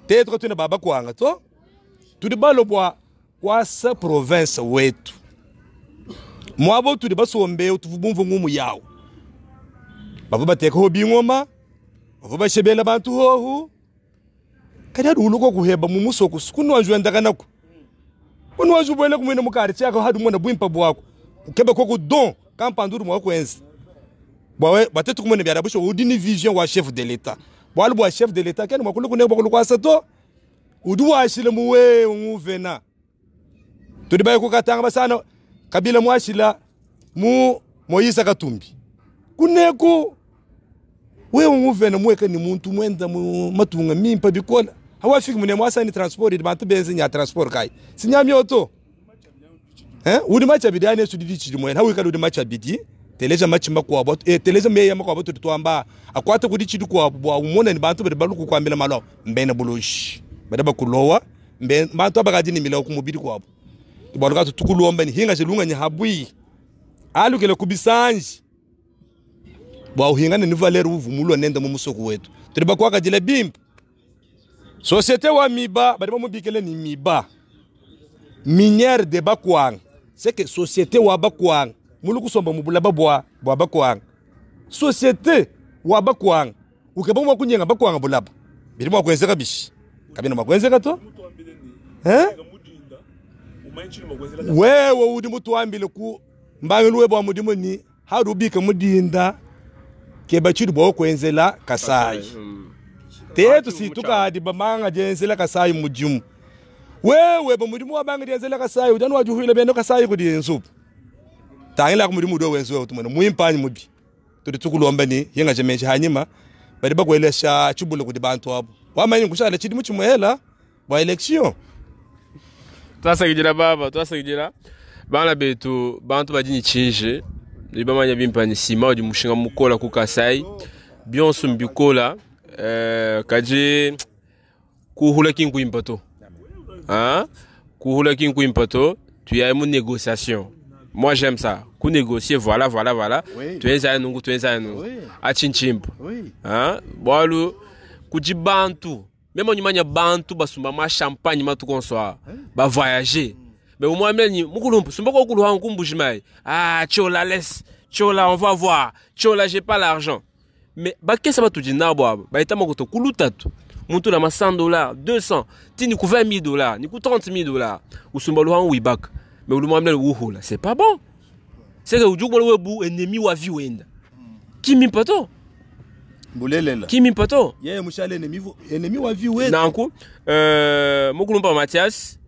tetu katwina baba kwanga to tudi balo bwa kwasa province wetu mwabo tudi basombeu tuvubumvu ngumu yawo bava batekaho bingoma bava bashebela bantu hohu kadi adi uluko kuheba mumusoko kunwanjuendakanako kunwanju bwele kumwene mukari chako hadi mwana bwimpa bwako ukebe koko don kampanduru mwakwenza bwawe batetu kumwene byarabusho udi ni vision wa chef de l'état bwalu bwa chef de l'état kene mwakulu kune bwakulu kwasa to udi washile muwe nguvena tudi baye kukatanga basana kabila mwashila mu Moise Katumbi kuneku wewe nguvena mweka ni muntu mwenda mu matunga mimpa bikola hawafiki mune mwasa ni transport idi bantu benze nya transport kai sinyamyoto eh udi machabidi ane sudi chidi mwena hawikala udi machabidi teleja machima kwabo teleja meya makwabo tudi twamba akwata kudi chidi kwabo bwa umona ni bantu bari baluku kwambila malo mbene buloshi bada bakulowa mbe bantu abakadi ni milawo kumubiri kwabo bwaluka tukulomba ni hinga chilunga ni habwi alukele kubisanji bwa uhingane ni valeur uvumulwa nenda mu musoko wetu tuli bakwakajila bimpa société wa miba bari bamubikele ni miba minière de bakwanga c'est que société wa bakwanga mulu kusomba mubulaba bwa bwa bakwanga société wa bakwanga ukeba mwa kunyenga bakwanga bulaba biri mwa kwenzeka bishi kabina mwa kwenzeka to eh wewe udi mutuambile ku mbangilu bwa mudimu ni harubika mudinda keba chidi bwa kwenzela Kasai tetu situkadi bamanga jenzela Kasai mudimu wewe ba mudimu wa banga jenzela Kasai udanu wajuhile beno Kasai kudi nsupu tangila ku mudimu do wenzo tumene muimpanyi mubi tudi tukulomba ni yenga jemenji hanyima bali bakwelesha chibule kudi bantu abo wamanyi kushala chidi muchimwela bwa election Twasakidila baba twasakidila bana betu bantu badi ni chinji ibamanya bimpa ni sima udi mushinga mukola ku Kasai bionso mbikola kaji kuhula kinkuimpa to hein kuhula kinkuimpa to tu as une négociation. Moi j'aime ça ku négocier, voilà voilà voilà. Oui. Tuenza nungu tuenza nungu. Oui. Achinchimpo. Oui. Hein bwalu kudi bantu meme onyimanya bantu basumba ma champagne matukonsoa ba voyager mais au moins meni mukulumpu sumba ko kuluha nkumbuji ah tchola laisse tchola on va voir tchola j'ai pas l'argent mais bakesa batudi nabo aba baita mokoto kulutatu muntu na ma $100 200 tini ku $20 000 ni ku $30 000 usumba luha wibaka mais ulumwa mele wuhula c'est pas bon c'est que ujukwa webu ennemi wa vie wenda kimi pato Bulelela. kimi pato yeye mushale ennemi wa vie wetu nanku mukulumpa Mathias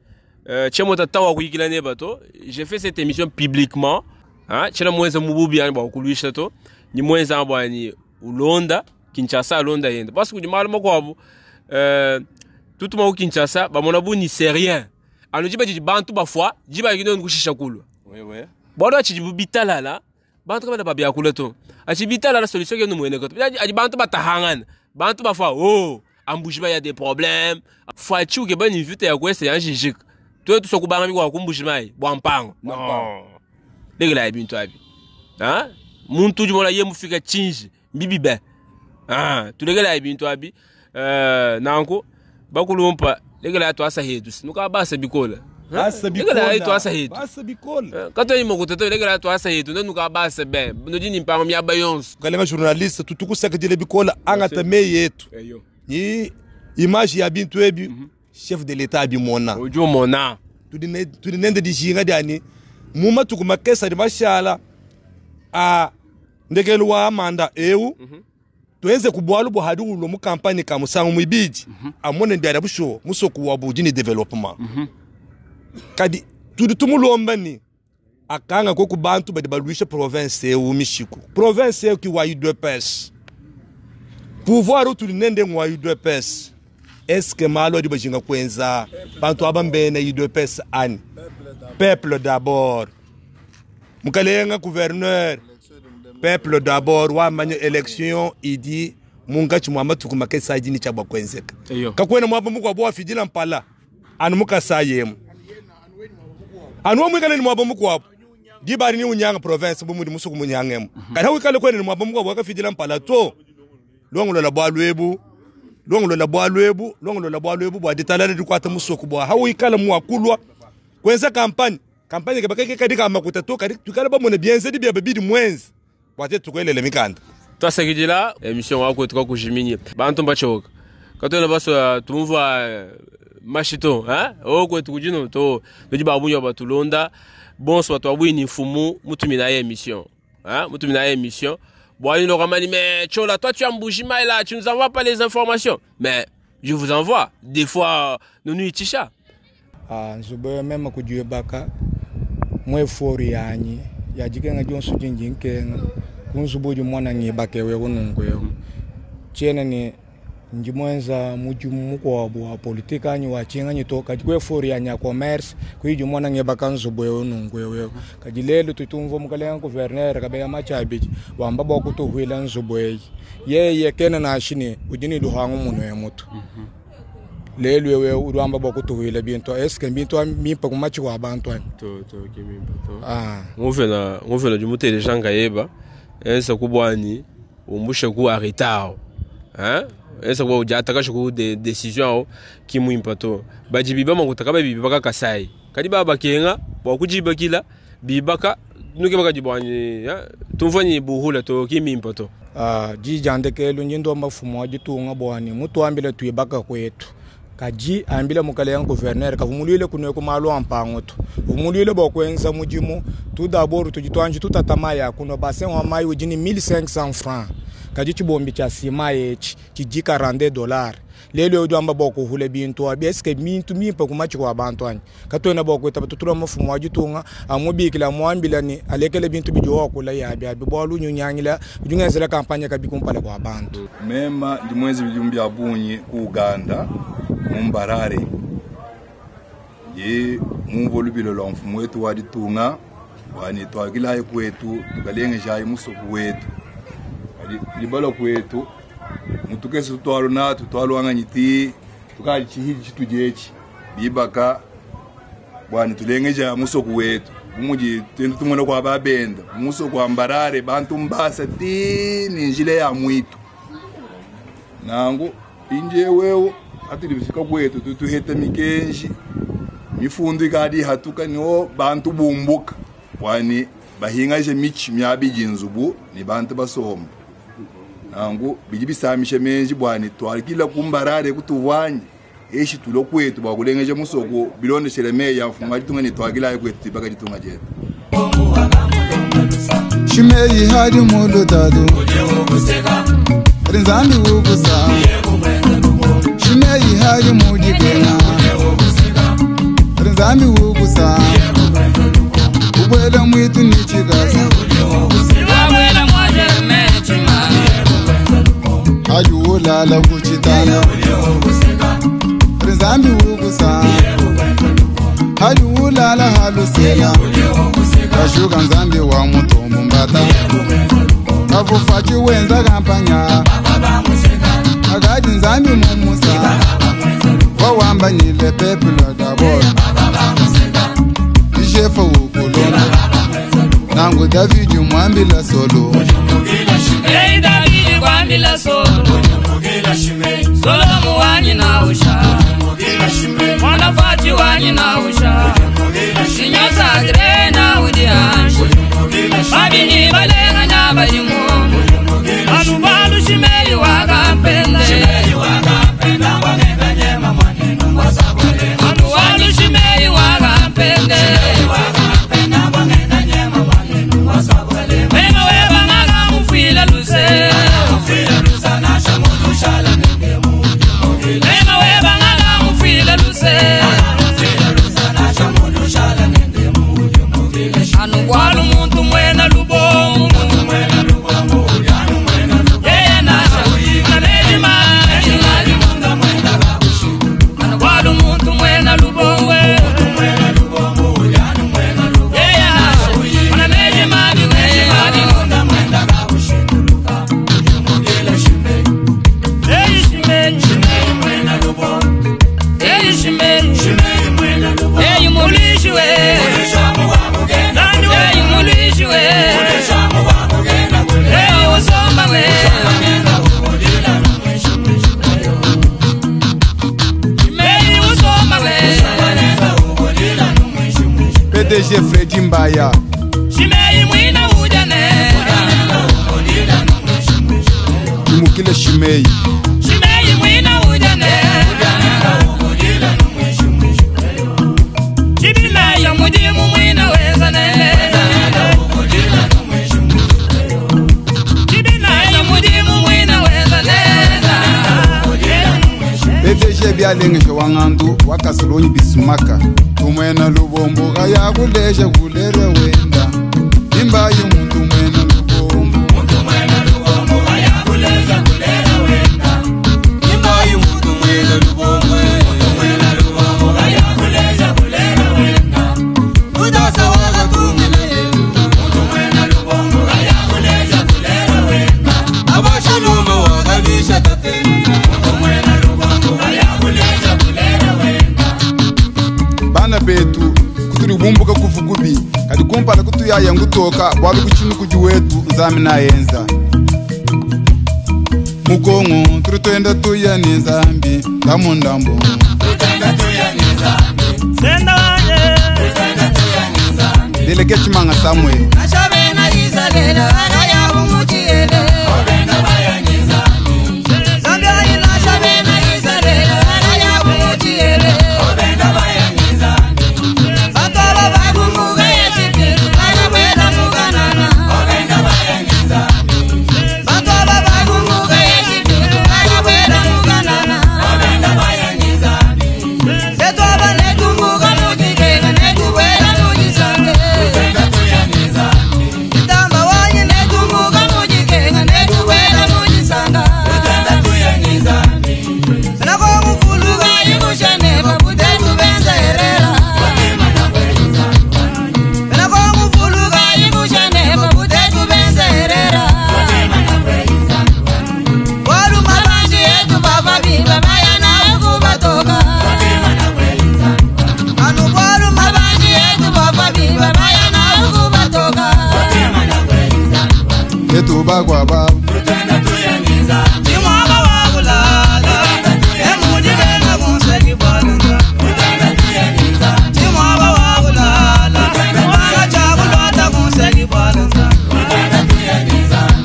tshemo tata wa kuyikila ne bato j'ai fait cette émission publiquement hein tshela mwenza mububi ani bwa kuluisha to ni mwenza bwa ni ulonda Kinshasa alonda yenda parce que malu makwabo tutuma ku Kinshasa bamona bu ni c'est rien anu jiba jiji bantu bafwa jiba yino nkushisha kulwa Oui, oui. bwado achi bitalala bantu kabada babyakula to achi bitalala solution ke numwene ko achi bantu batahangana bantu bafwa oh ambujiba ya des problèmes fachi uke bani vite ya kwese ya njijika to to kubanga mikwa kumbujimayi bwa mpango non legela ya bintu abi hein muntu udi ye mufika chinji mbibi be ah tulegela ya bintu abi nanko bakulumpa legela ya twasa hetu sinuka basa bikola Basa legela ya bikola. twasa hetu Basa bikola. kato yi mokoto legela ya twasa hetu ndonuka basa be nodi ni mpango myaba yonso kalenga journaliste tutukusakidile bikola angata me yetu eyo ni image ya bintu ebi chef de l'état abimona ojo mona tudi nende dijinga diani mu matuku makesa di mashala a ndekelu wa manda eu tuenze ku bwalu bwa hadi ulo mu campagne ka musangu mwibidi amone ndiara busho musoku wa budi ni development kadi tudi tumulomba ni akanga ko ku bantu badi balwisha province eu mishiku province eu ki wa UDPS pouvoir utuli nende ngwa UDPS est-ce que malo adi bajinga kwenza bantu abambene UDPS ani peuple d'abord mukalenga gouverneur peuple d'abord wamanya élection idi mungachi mwa matuku makesa idi ni chabwa kwenzeka eyo kakwena mwaba mukwabo wafidila mpala anu mukasayemu anu wamwikale ni mwaba mukwabo dibari ni unyanga province bumudi musuku munyangemo kati hawikale kwene ni mwaba mukwabo wakafidila mpala to longolola bwa lwebu Longolola bwalu ebu, longolola bwalu ebu bwa ditalala dikwata musoko bwa hawikala mwakulwa kwenza kampanye. Kampanye kebakeke kadi ka makuta to kadi tukala bamone bienzedi bya babidi mwenzi bwa tetu tukwelele mikanda. Twasakidila emission wako tukakujiminye bantu mbachoka katwena baso tumva mashito hein okwetu kujino to nudi babunya batulonda bonso bato babwini mfumu mutumina ye émission hein mutumina ye émission. Bon, il aura dit, mais Tchola, toi tu as Mbujimayi là, tu nous envoies pas les informations. Mais je vous envoie. Des fois, nous nous itisha. Ah, nzubu meme kudiwebaka mwefori yanyi yajikenga jonso jinji nkenga kunzubu udi mwana ngibakewe kunungu chena ni njimwenza mujimu mukuwabu wa politika anyi wachinganyi to kadi kwefori yanyi ya commerce kuiji mwana ngibaka nzubu ewe nungu ewe kadi lelu tutumva mukalenga gouverneur kabeya machabiji wamba bwa kutuhwila nzubu eyi yeye kena nashini udi ni luhangu muno emutu lelu ewe udi wamba bwa kutuhwila bintu eske bintu mimpa kumachi wa bantu anyi To to kimimpa to. Ah. Nguvena nguvena jumutele janga yeba ensa kubwani umbushe ku arretao. Hein? Ensa kwa ujata kasho ku de décision ao kimwimpa to. Bajibiba makuta kaba bibaka kasai. Kadi baba kenga bwa kujibakila bibaka nuke baka jibwani hein? Tumfanyi buhula to kimimpa to. Ah, jijandekelu nyindo mafumo ajitunga bwani mutuambile tuibaka kwetu. Kaji ambile mukale ya gouverneur kavumulile kunwe kumalo ampango tu. Vumulile bwa kwenza mujimu tu d'abord tujitwanji tutatamaya kuno bassin wa mayi ujini 1500 francs. Kaji chibombi cha sima yechi chijika rande dollar. Lelo udi amba bwa kuhule bintu abi eske bintu mimpa kumachi kwa bantu anyi. Katwena bwa kweta batutula mafumo ajitunga amubikila muambila ni alekele bintu bijowa kula ya abi abi bwa lunyu nyangila ujungenzela kampanya kabi kumpala kwa bantu. Mema ndi mwezi bijumbi bya bunyi ku Uganda mu Mbarare. Ye mumvo lubilo lwa mfumo wetu wa ditunga wani twakilaye kwetu tukalengeshaye musuku wetu. Kadi libalo kwetu mutukese tutwalo natu twalwanganyiti tukali chihili chitujechi bibaka bwani tulengeja musuku wetu. Bumuji tindu tumona kwa babenda musuku wa Mbarare bantu mbasa ti ni njile ya mwitu. Nangu inje wewe atili bifika kwetu tutuhete mikenji mifundu ikadi hatuka niwo bantu bumbuka wani bahingaje michi myabiji nzubu ni bantu basomba. Nangu biji bisamishe menji bwani twalikila kumbarare kutuvwanye eshi tulo kwetu bakulengeje musoko bilondeshele meya mfunga jitunga ni twakila kwetu tibaka jitunga jetu. Shimeyi hadi mulutadu Rinzambi wukusa Shimeyi hadi mujikena Rinzambi wukusa Ubwele mwitu ni chikasa Wabwela mwaje mechima Hadi ulala kuchitana Rinzambi wukusa Hadi ulala halusela Kashuka nzambi wa mutombo mbata Kafufa chiwenza kampanya Akati nzambi mumusa Wawambanyile pepula dabor Ishefa wukulonda Nangu Davidi mwambila solo Ei Davidi kwambila solo Solo muwanyi na usha Mwana fati wanyi na usha Sinyo sagre na udi anshi Babini balenga na balimu Anu balu shimei wakampende Anu balu shimei wakampende Mema weba ngaga mufila luse Mema weba ngaga mufila luse Anu kwalu muntu mwena lubongo Mukile Shimei. Shimei mwina ujane Chibinayo mudimu mwina wezane Chibinayo mudimu mwina wezane PDG byalengeshe wa ng'andu wa kasolonyi bisumaka tumwena lubombo kayakulesha kulere wenda imbayi muntu mwena lubombo. Imbayi muntu mwena lubombo. Udasa wakatumila muntu mwena lubombo kayakuleja kulera wenda. Abashaluma wakabisha tatenda muntu mwena lubombo kayakuleja kulera wenda. Bana betu kutulibumbuka kuvugubi kadi kumpala kutuyaya ngutoka bwalu kuchinu kuji wetu nzambi nayenza mukongo tuli twenda tuya ni nzambi ndambo ndambo. Senda wanje Delege Chimanga Samuel. Ashabena Israel araya bumuchiele Zambia ina shabena Israel araya bumuchiele Bataba bagumuga yeshipiru barabwela muganana Bataba bagumuga yeshipiru barabwela muganana Tetwaba netumbuka mujigega netubwela mujisange Itamba wanye netumbuka mujigega netubwela mujisanga Nakomufuluka yikushane babutetu benzerera Nakomufuluka yikushane babutetu benzerera Waluma banji yetu baba biba bayana kubatoka Anu waluma banji yetu baba biba bayana kubatoka Yetu bagwa baba. Chimwaba wakulala emujigena kunseki bwaluza Chimwaba wakulala mwana chakulwata kunseki bwaluza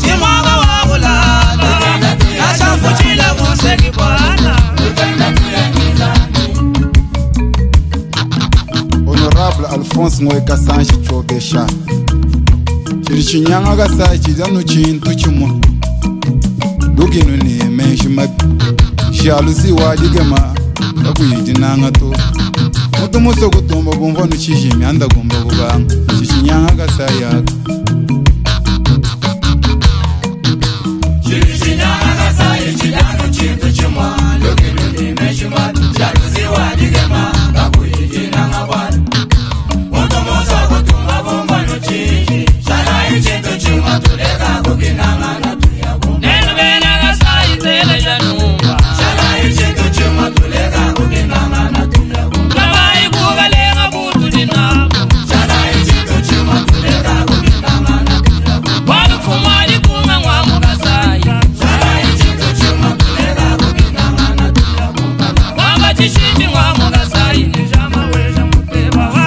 Chimwaba wakulala nashamfuchila kunseki bwana Honorable Alphonse Ngoyi Kasanji Chobesha chili chinyanga kasai chilya chintu chimwe lukinu ni menshi mabi shalusi wadigema kakuyidinanga to mutu muso kutumba bumva nuchijimi andagumba kubanga chichinyanga kasai yaka.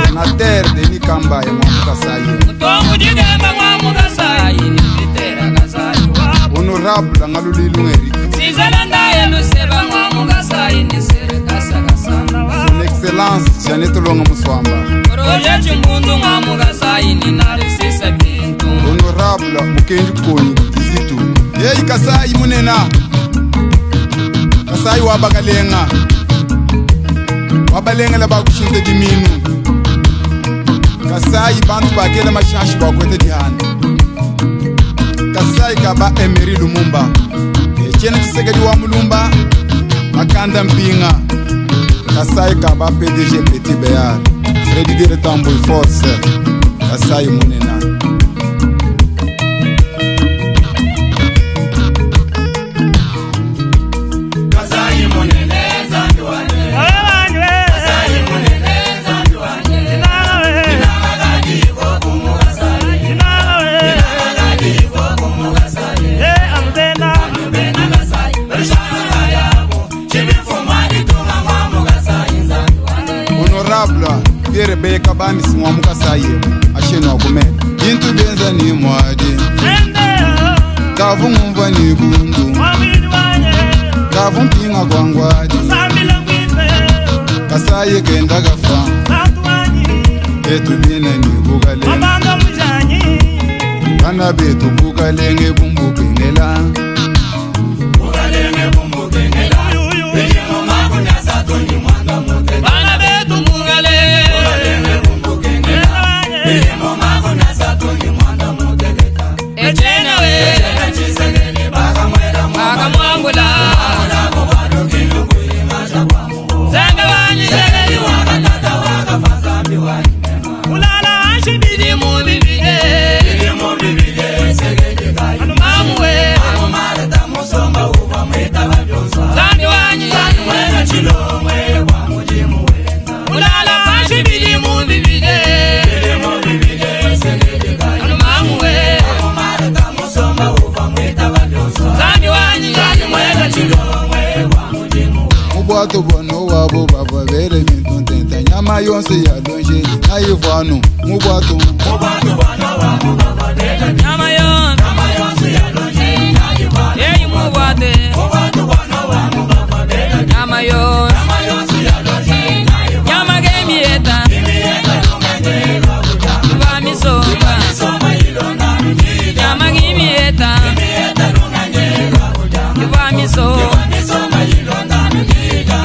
Sénateur Denis Kamba ya Mwamukasayi. Honorable Ngalulilu Eric. Son Excellence Jeannette Longa Muswamba. Honorable Mukenji Konyi Kizitu. Yeyi Kasai munena. Kasai wabakalenga. Wabalengela bakushinta diminu. Kasai bantu bakela mashashi bakwete dihana. Kasai kaba Emery Lumumba. Etienne Tshisekedi wa Mulumba. Makanda Mpinga. Kasai kaba PDG Petit Béard. Freddy Dire Tambouy Force. Kasai munena. Kasai munene Zambi wane. Kasai munene Zambi wane. Honorable Pierre Beka Bamisi wa Mukasaye asheno akumena bintu benza ni mwadi kavungumva ni bundu. Nkavu mpinga gwangwadi Kasayi kenda gafa Etu bine ni bukalenge Bana betu bukalenge bumbukengela Bana betu mungale Echena we Bakamwambula Zanga wanyi Ulala ashibidi mubibide Mamuwe Zambi wanyi Ulala ashibidi mubibide Mamuwe Zambi wanyi Mubwato bwano wabo bava bele mintu ntenta nyama yonse yalonje nayivwanu mubwato Nyama yonse Yeyi mubwate Nyama yonse Nyama gemieta Iba misomba Nyama gimieta Iba misomba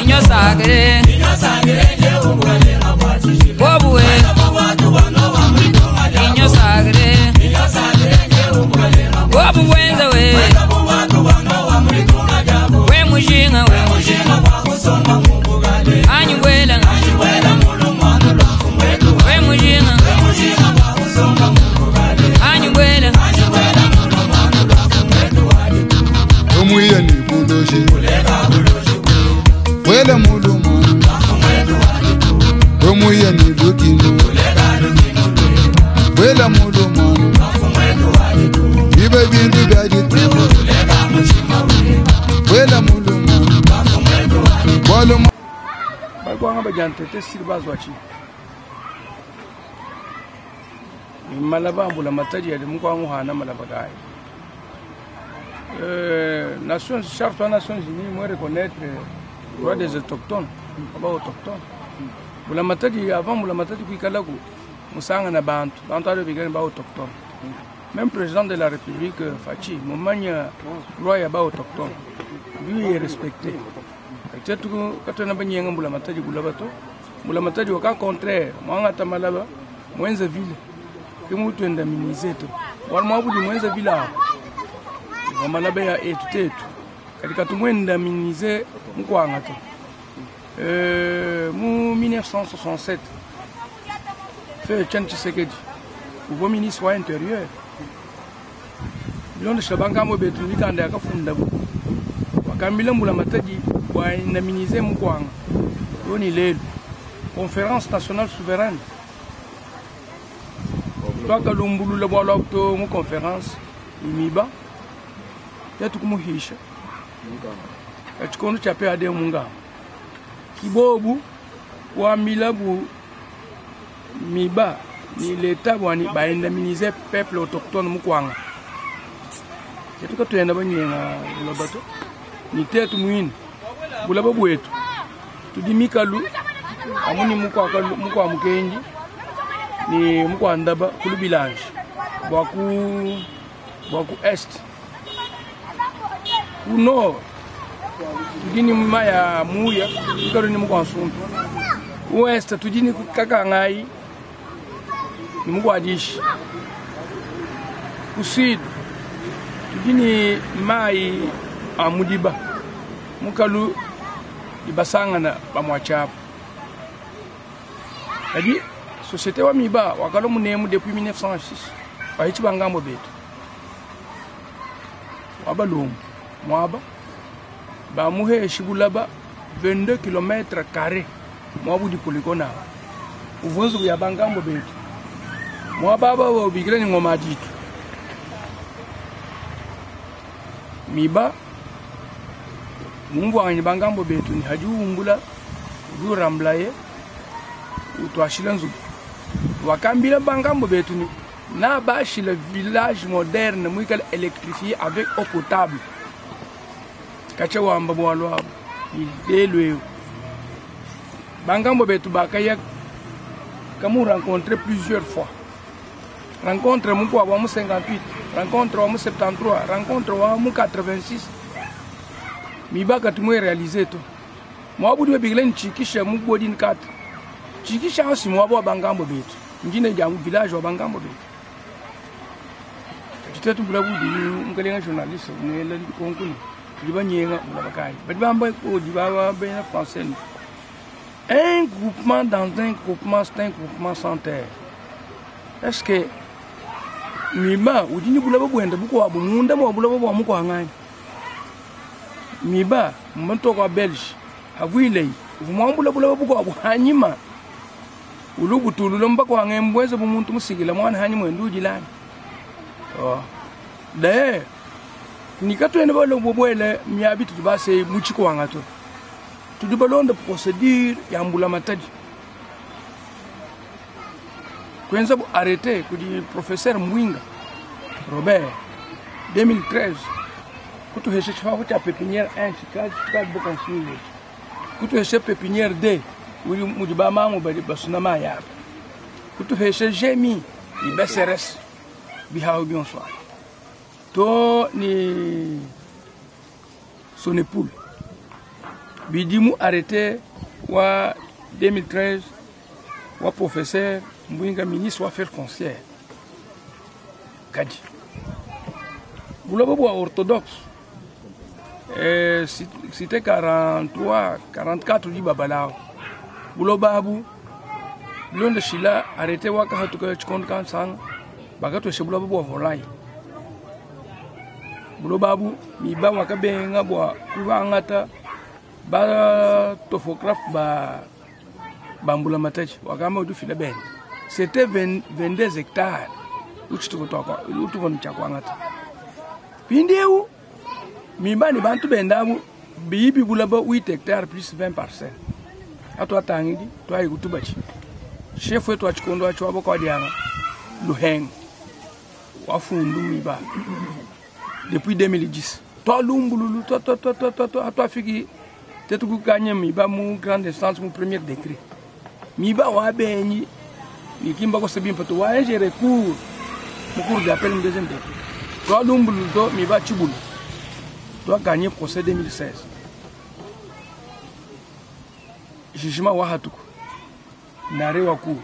Inyo sagre Bobuwe Inyo sagre Bobu bwenza we We mujinga we Anyubwela We mujinga Anyubwela Omwiye ni buloje Wele mulumano Omwiye ni lukino Wele mulumano Bibe bintu bya ditu Wele mulumano Walumu Bakwanga bajantete sili bazwa chi malaba ambula matadi yadi mukwangu hana malaba gaye Nations, charte des Nations Unies, moi reconnaître droit des autochtones, aba autochtones. Bulamatadi avant bulamatadi kuikalaku musanga na bantu, bantu ado bikale ba autochtone. Même président de la République Fachi, mumanya droit ya ba autochtone. Lui est respecté. Peut-être katona banyenga bulamatadi kulabato. Bulamatadi waka contraire, mwanga tamalaba mwenza ville. Kimutu endaminize to. Walmwa budi mwenza ville aho. Wamalaba ya etu tetu katika tumwendaminize mukwanga to mu 1967 fe Etienne Tshisekedi uvo ministre wa intérieur bilondesha bangambo betu mikanda yakafunda bu wakambila mbula matadi waendaminize mukwanga yoni lelo conférence nationale souveraine twakalumbulula bwalwa to mu conférence imiba yatukumuhisha ekikondo kya PAD mungamba kibobu wamila bu miba ni leta bwani baindemniser peuple autochtone mukwanga tetuka tuyenda banyenga bulaba to ni tetu mwini bulaba bwetu tudi mikalu amuni mukwa mukwa mukenji ni mukwa ndaba kulu bilanje bwa ku est ku nord tudi ni maya muya mikalu ni mukwa nsumpi ouest tudi ni kaka ngai ni mukwa dishi ku sud tudi ni mai a mudiba mukalu ibasangana bamwachapo kadi société wa miba wakalo munemu depuis 1906 bahichi bangambo betu wabalumbu mwaba bamuheshi bulaba 22 km carré mwabudi poligona uvunzu ya bangambo betu mwaba aba bobikile ni ngoma ditu miba mumvwanyi bangambo betu ni haji umbula urambulaye utwashile nzubu wakambila bangambo betu ni na bashile village moderne mwikale électrifié avec eau potable. Katshia wamba bualu abu ne lelu eu bangambo betu bakaya kamu rencontrer plusieurs fois. Rencontre mukuabu wa mu 58, rencontre wa mu 73, rencontre wa mu 86. Mibaka tumwe réaliser to. Mwabudi babikila ni chikisha mu bodin 4. Chikisha asi mwabo wa bangambo betu. Njine ja mu village wa bangambo betu. Chitetu bula budi mukalenga journaliste mwela konkuni. Tudi banyenga bula bakai. Badi bamba ko di baba bena français. Un groupement dans un groupement, c'est un groupement sans terre. Est-ce que miba udi ni bulaba bwenda bukwabo munda mwa bulaba bwa mukwangani miba mmatoko wa belge avwilei vumwambula bulaba bukwabo hanyima ulubutulula mbakwanga embweze bumuntu musigila mwana hanyima wendu ujilani oh. D'ailleurs nikatwene balo bobwele miabi tutubase muchikwanga to tudibalonda procédure ya mbula matadi kwenza bu arrêté kudi professeur Mwinga Robert 2013 kutuheshe chifafu cha pépinière 1 chikazi chikazi boka nsinge kutuheshe pépinière 2 uli mudi ba mangu bali basuna maya kutuheshe GMI ni BSRS bihawo byonswa to ni Sonepoul bidimu arrêté wa 2013 wa professeur Mbwinga ministre wa affaires foncières kadi bulobo bwa orthodoxe cité 43 44 di babalao bulobabu bilonda shila arrêté waka hatuka chikondo kansanga bakatweshe bulobo bwa volaille bulobabu miba wakabenga bwa kubangata ba topographe ba bambula mataji wakama udufila bene c'était 22 hectares utukono chakwangata pindeu mibani bantu bendabu bibi bulaba 8 hectares plus 20 parcelles ato atangidi twayi kutubachi chef wetu achikondo acho abo kwadianga luheng wafundu miba depuis 2010 twalumbululu twa twa twa twa twa atwafiki tetukukanye miba mu grande instance mu premier degré miba wabenyi nikimba ko sebimpa to waenje recours mu cour d'appel mu deuxième degré twalumbululu to miba chibulu twa gagné procès 2016 jugement wa hatuku nare wa cour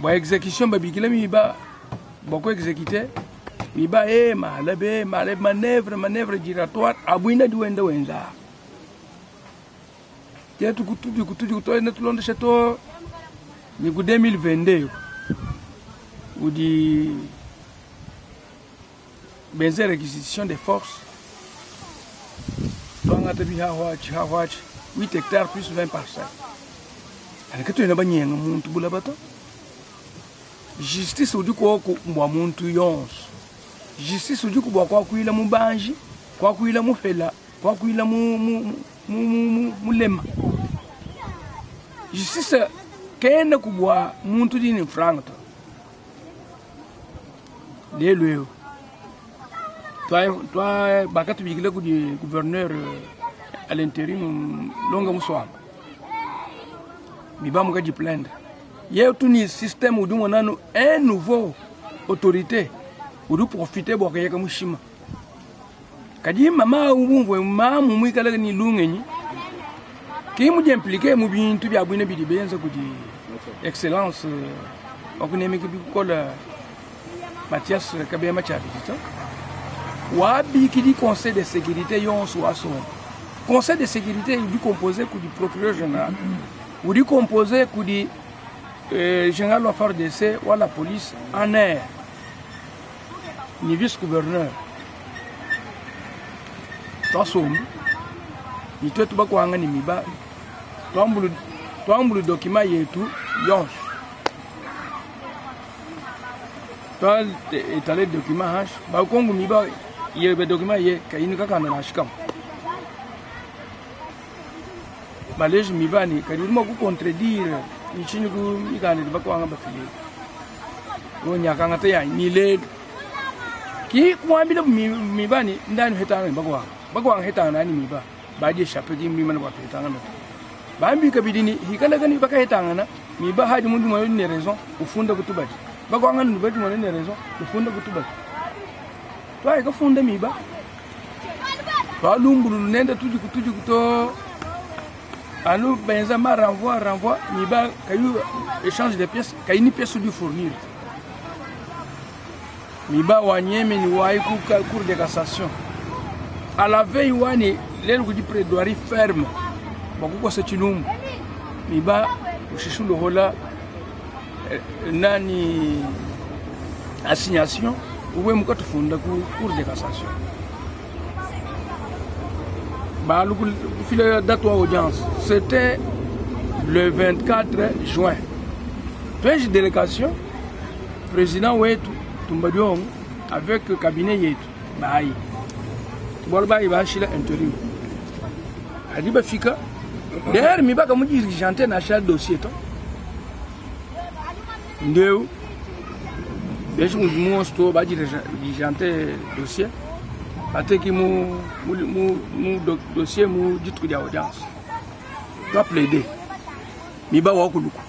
bwa exécution babikila miba bako exécuter miba e malabe malabe manœuvre manœuvre giratoire abwina diwenda wenza tetu kutudi kutudi kutoenda tulondesha to ni ku 2022 udi benze réquisition des forces twangata bihahwachi hahwachi 8 hectares plus 20 parcelles aleke tuyina banyenga muntu bulabata justice udi kwoko mbwa muntu yonso justice udi kubwa kwakwila mubanji kwakwila mufela kwakwila mulema justice kena kubwa muntu dini franga to lelo eo twa bakatubikile kudi gouverneur à l'intérim longa muswamba mibamu kaji plaindre ye tuni système udi monano un nouveau autorité udi profiter bwa kayeka mushima kadi mama ubumvwe mamu mwikala ni lungenyi ki mudi impliqué mu bintu bya bwine bidi benza kudi excellence wakunemeka bikola Mathias Kabema Chabidito wabikidi conseil de sécurité yonso wasoma conseil de sécurité udi composé kudi procureur général udi composé kudi général wa FARDC wa la police en air ni vice gouverneur twasomba ni twetu bakwanga ni miba twambulu document yetu yonso twa étalé document hash bakongo miba ye be document ye kayini kakanda na shikam baleji miba ni kadi urimo ku contredire ichinyi ku mikande bakwanga bafile wo nyakanga te ya ni le Ki kumwambila miba ni ndani hetanga ni bakwanga. Bakwanga hetanga nani miba. Baje échapper ki mimana kwa hetanga na. Bambi kabidi ni hikala gani baka hetanga na miba haji mundu mwa ne raison ufunda kutubati. Bakwanga ni bati mwa ne raison ufunda kutubati. Twa ikafunda miba. Twalumbulu nenda tuji kutuji kuto anu benza ma renvoi renvoi miba kayu échange de pièces kayini pièce du fournir. Miba wanyeme ni wayi ku cour de cassation. À la veille wani lelo kudi plaidoirie ferme bakukosa chilumbu miba ushishulo hola nani assignation uwe mukatufunda ku cour de cassation. Ba kufila date audience c'était le 24 juin. Tweje délégation président wetu Tumbadiong avec cabinet yetu bayi. Bol bayi ba shila intérim. Adi ba fika d'ailleurs mi ba ka mu dirigeante na cha dossier to. Ndeu beji mu mu sto ba dirigeante dossier. Ateki mu mu mu dossier mu ditu dia audience. To plaider. Mi ba wa kuluku.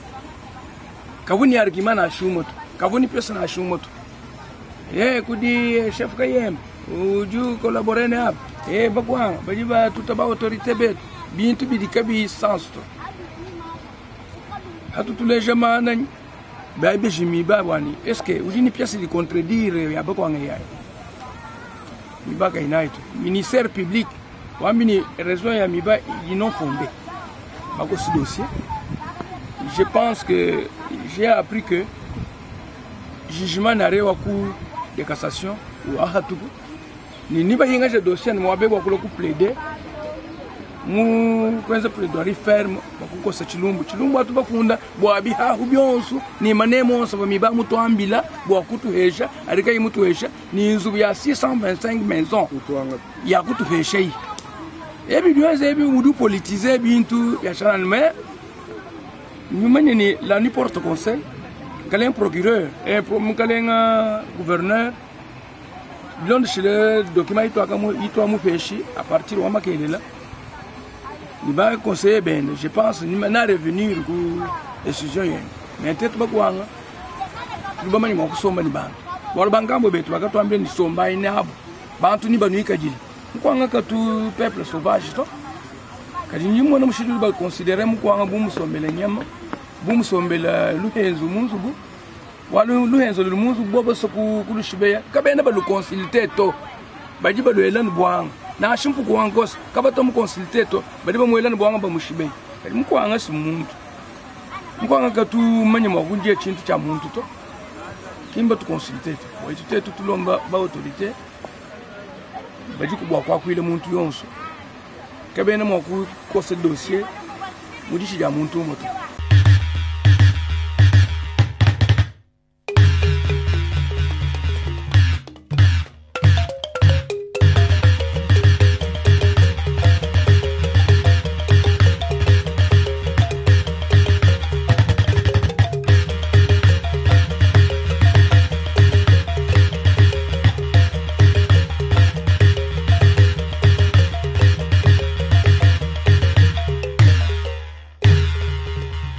Kavuni argument na shumoto. Kavuni pièce na shumoto. Eh kudi chef kayem uju collaborer ne ab eh bakwanga badi ba tuta ba autorité bet bintu bidi kabi sans to hatu tuleja mana ba be jimi ba wani est-ce que uji ni pièce de contredire ya bakwanga ya mi ba kay to ministère public wambini raison ya mi ba non fondé bako ce dossier. Je pense que j'ai appris que jugement n'arrêt wa cour de cassation ou ahatuku ni ni ba hinga dossier ni mwabe wa kulo ku plaider mu kwenza plaidoirie ferme bakukosa chilumbu chilumbu atu bafunda bwa bihahu byonsu ni manemo onso ba miba mutwambila bwa kutuhesha arika imutuhesha ni inzu ya 625 maison ya kutuhesha yi ebi byonse ebi mudu politiser bintu ya chanal mais nyumanye ni la ni porte conseil kalen procureur et kalen gouverneur bilondeshile document itwa kamu itwa mufeshi à partir wa makelela ni ba conseiller ben je pense ni na revenir ku décision yene mais tetu bakwanga tubamani mwakusomba ni bantu wala bangambo betu bakatwambile ni somba ine abo bantu ni banuikajile mkwanga katu peuple sauvage to kadi nyimona mushidu ba considérer mkwanga bumusombele nyama bumusombela luhenzo munzubu walu luhenzo lumunzu bobo soku kulushibeya kabena balu consulter to baji balu elan bwanga na shimpu kuwangos kabato mu consulter to badi bamu elan bwanga bamushibeya kadi mkwanga si muntu mkwanga katu manya mwakunje chintu cha muntu to kimba tu consulter to waitute tutulomba ba autorité baji kubwa kwa kuile muntu yonso kabena mwaku kosa dossier mudishi ja muntu moto.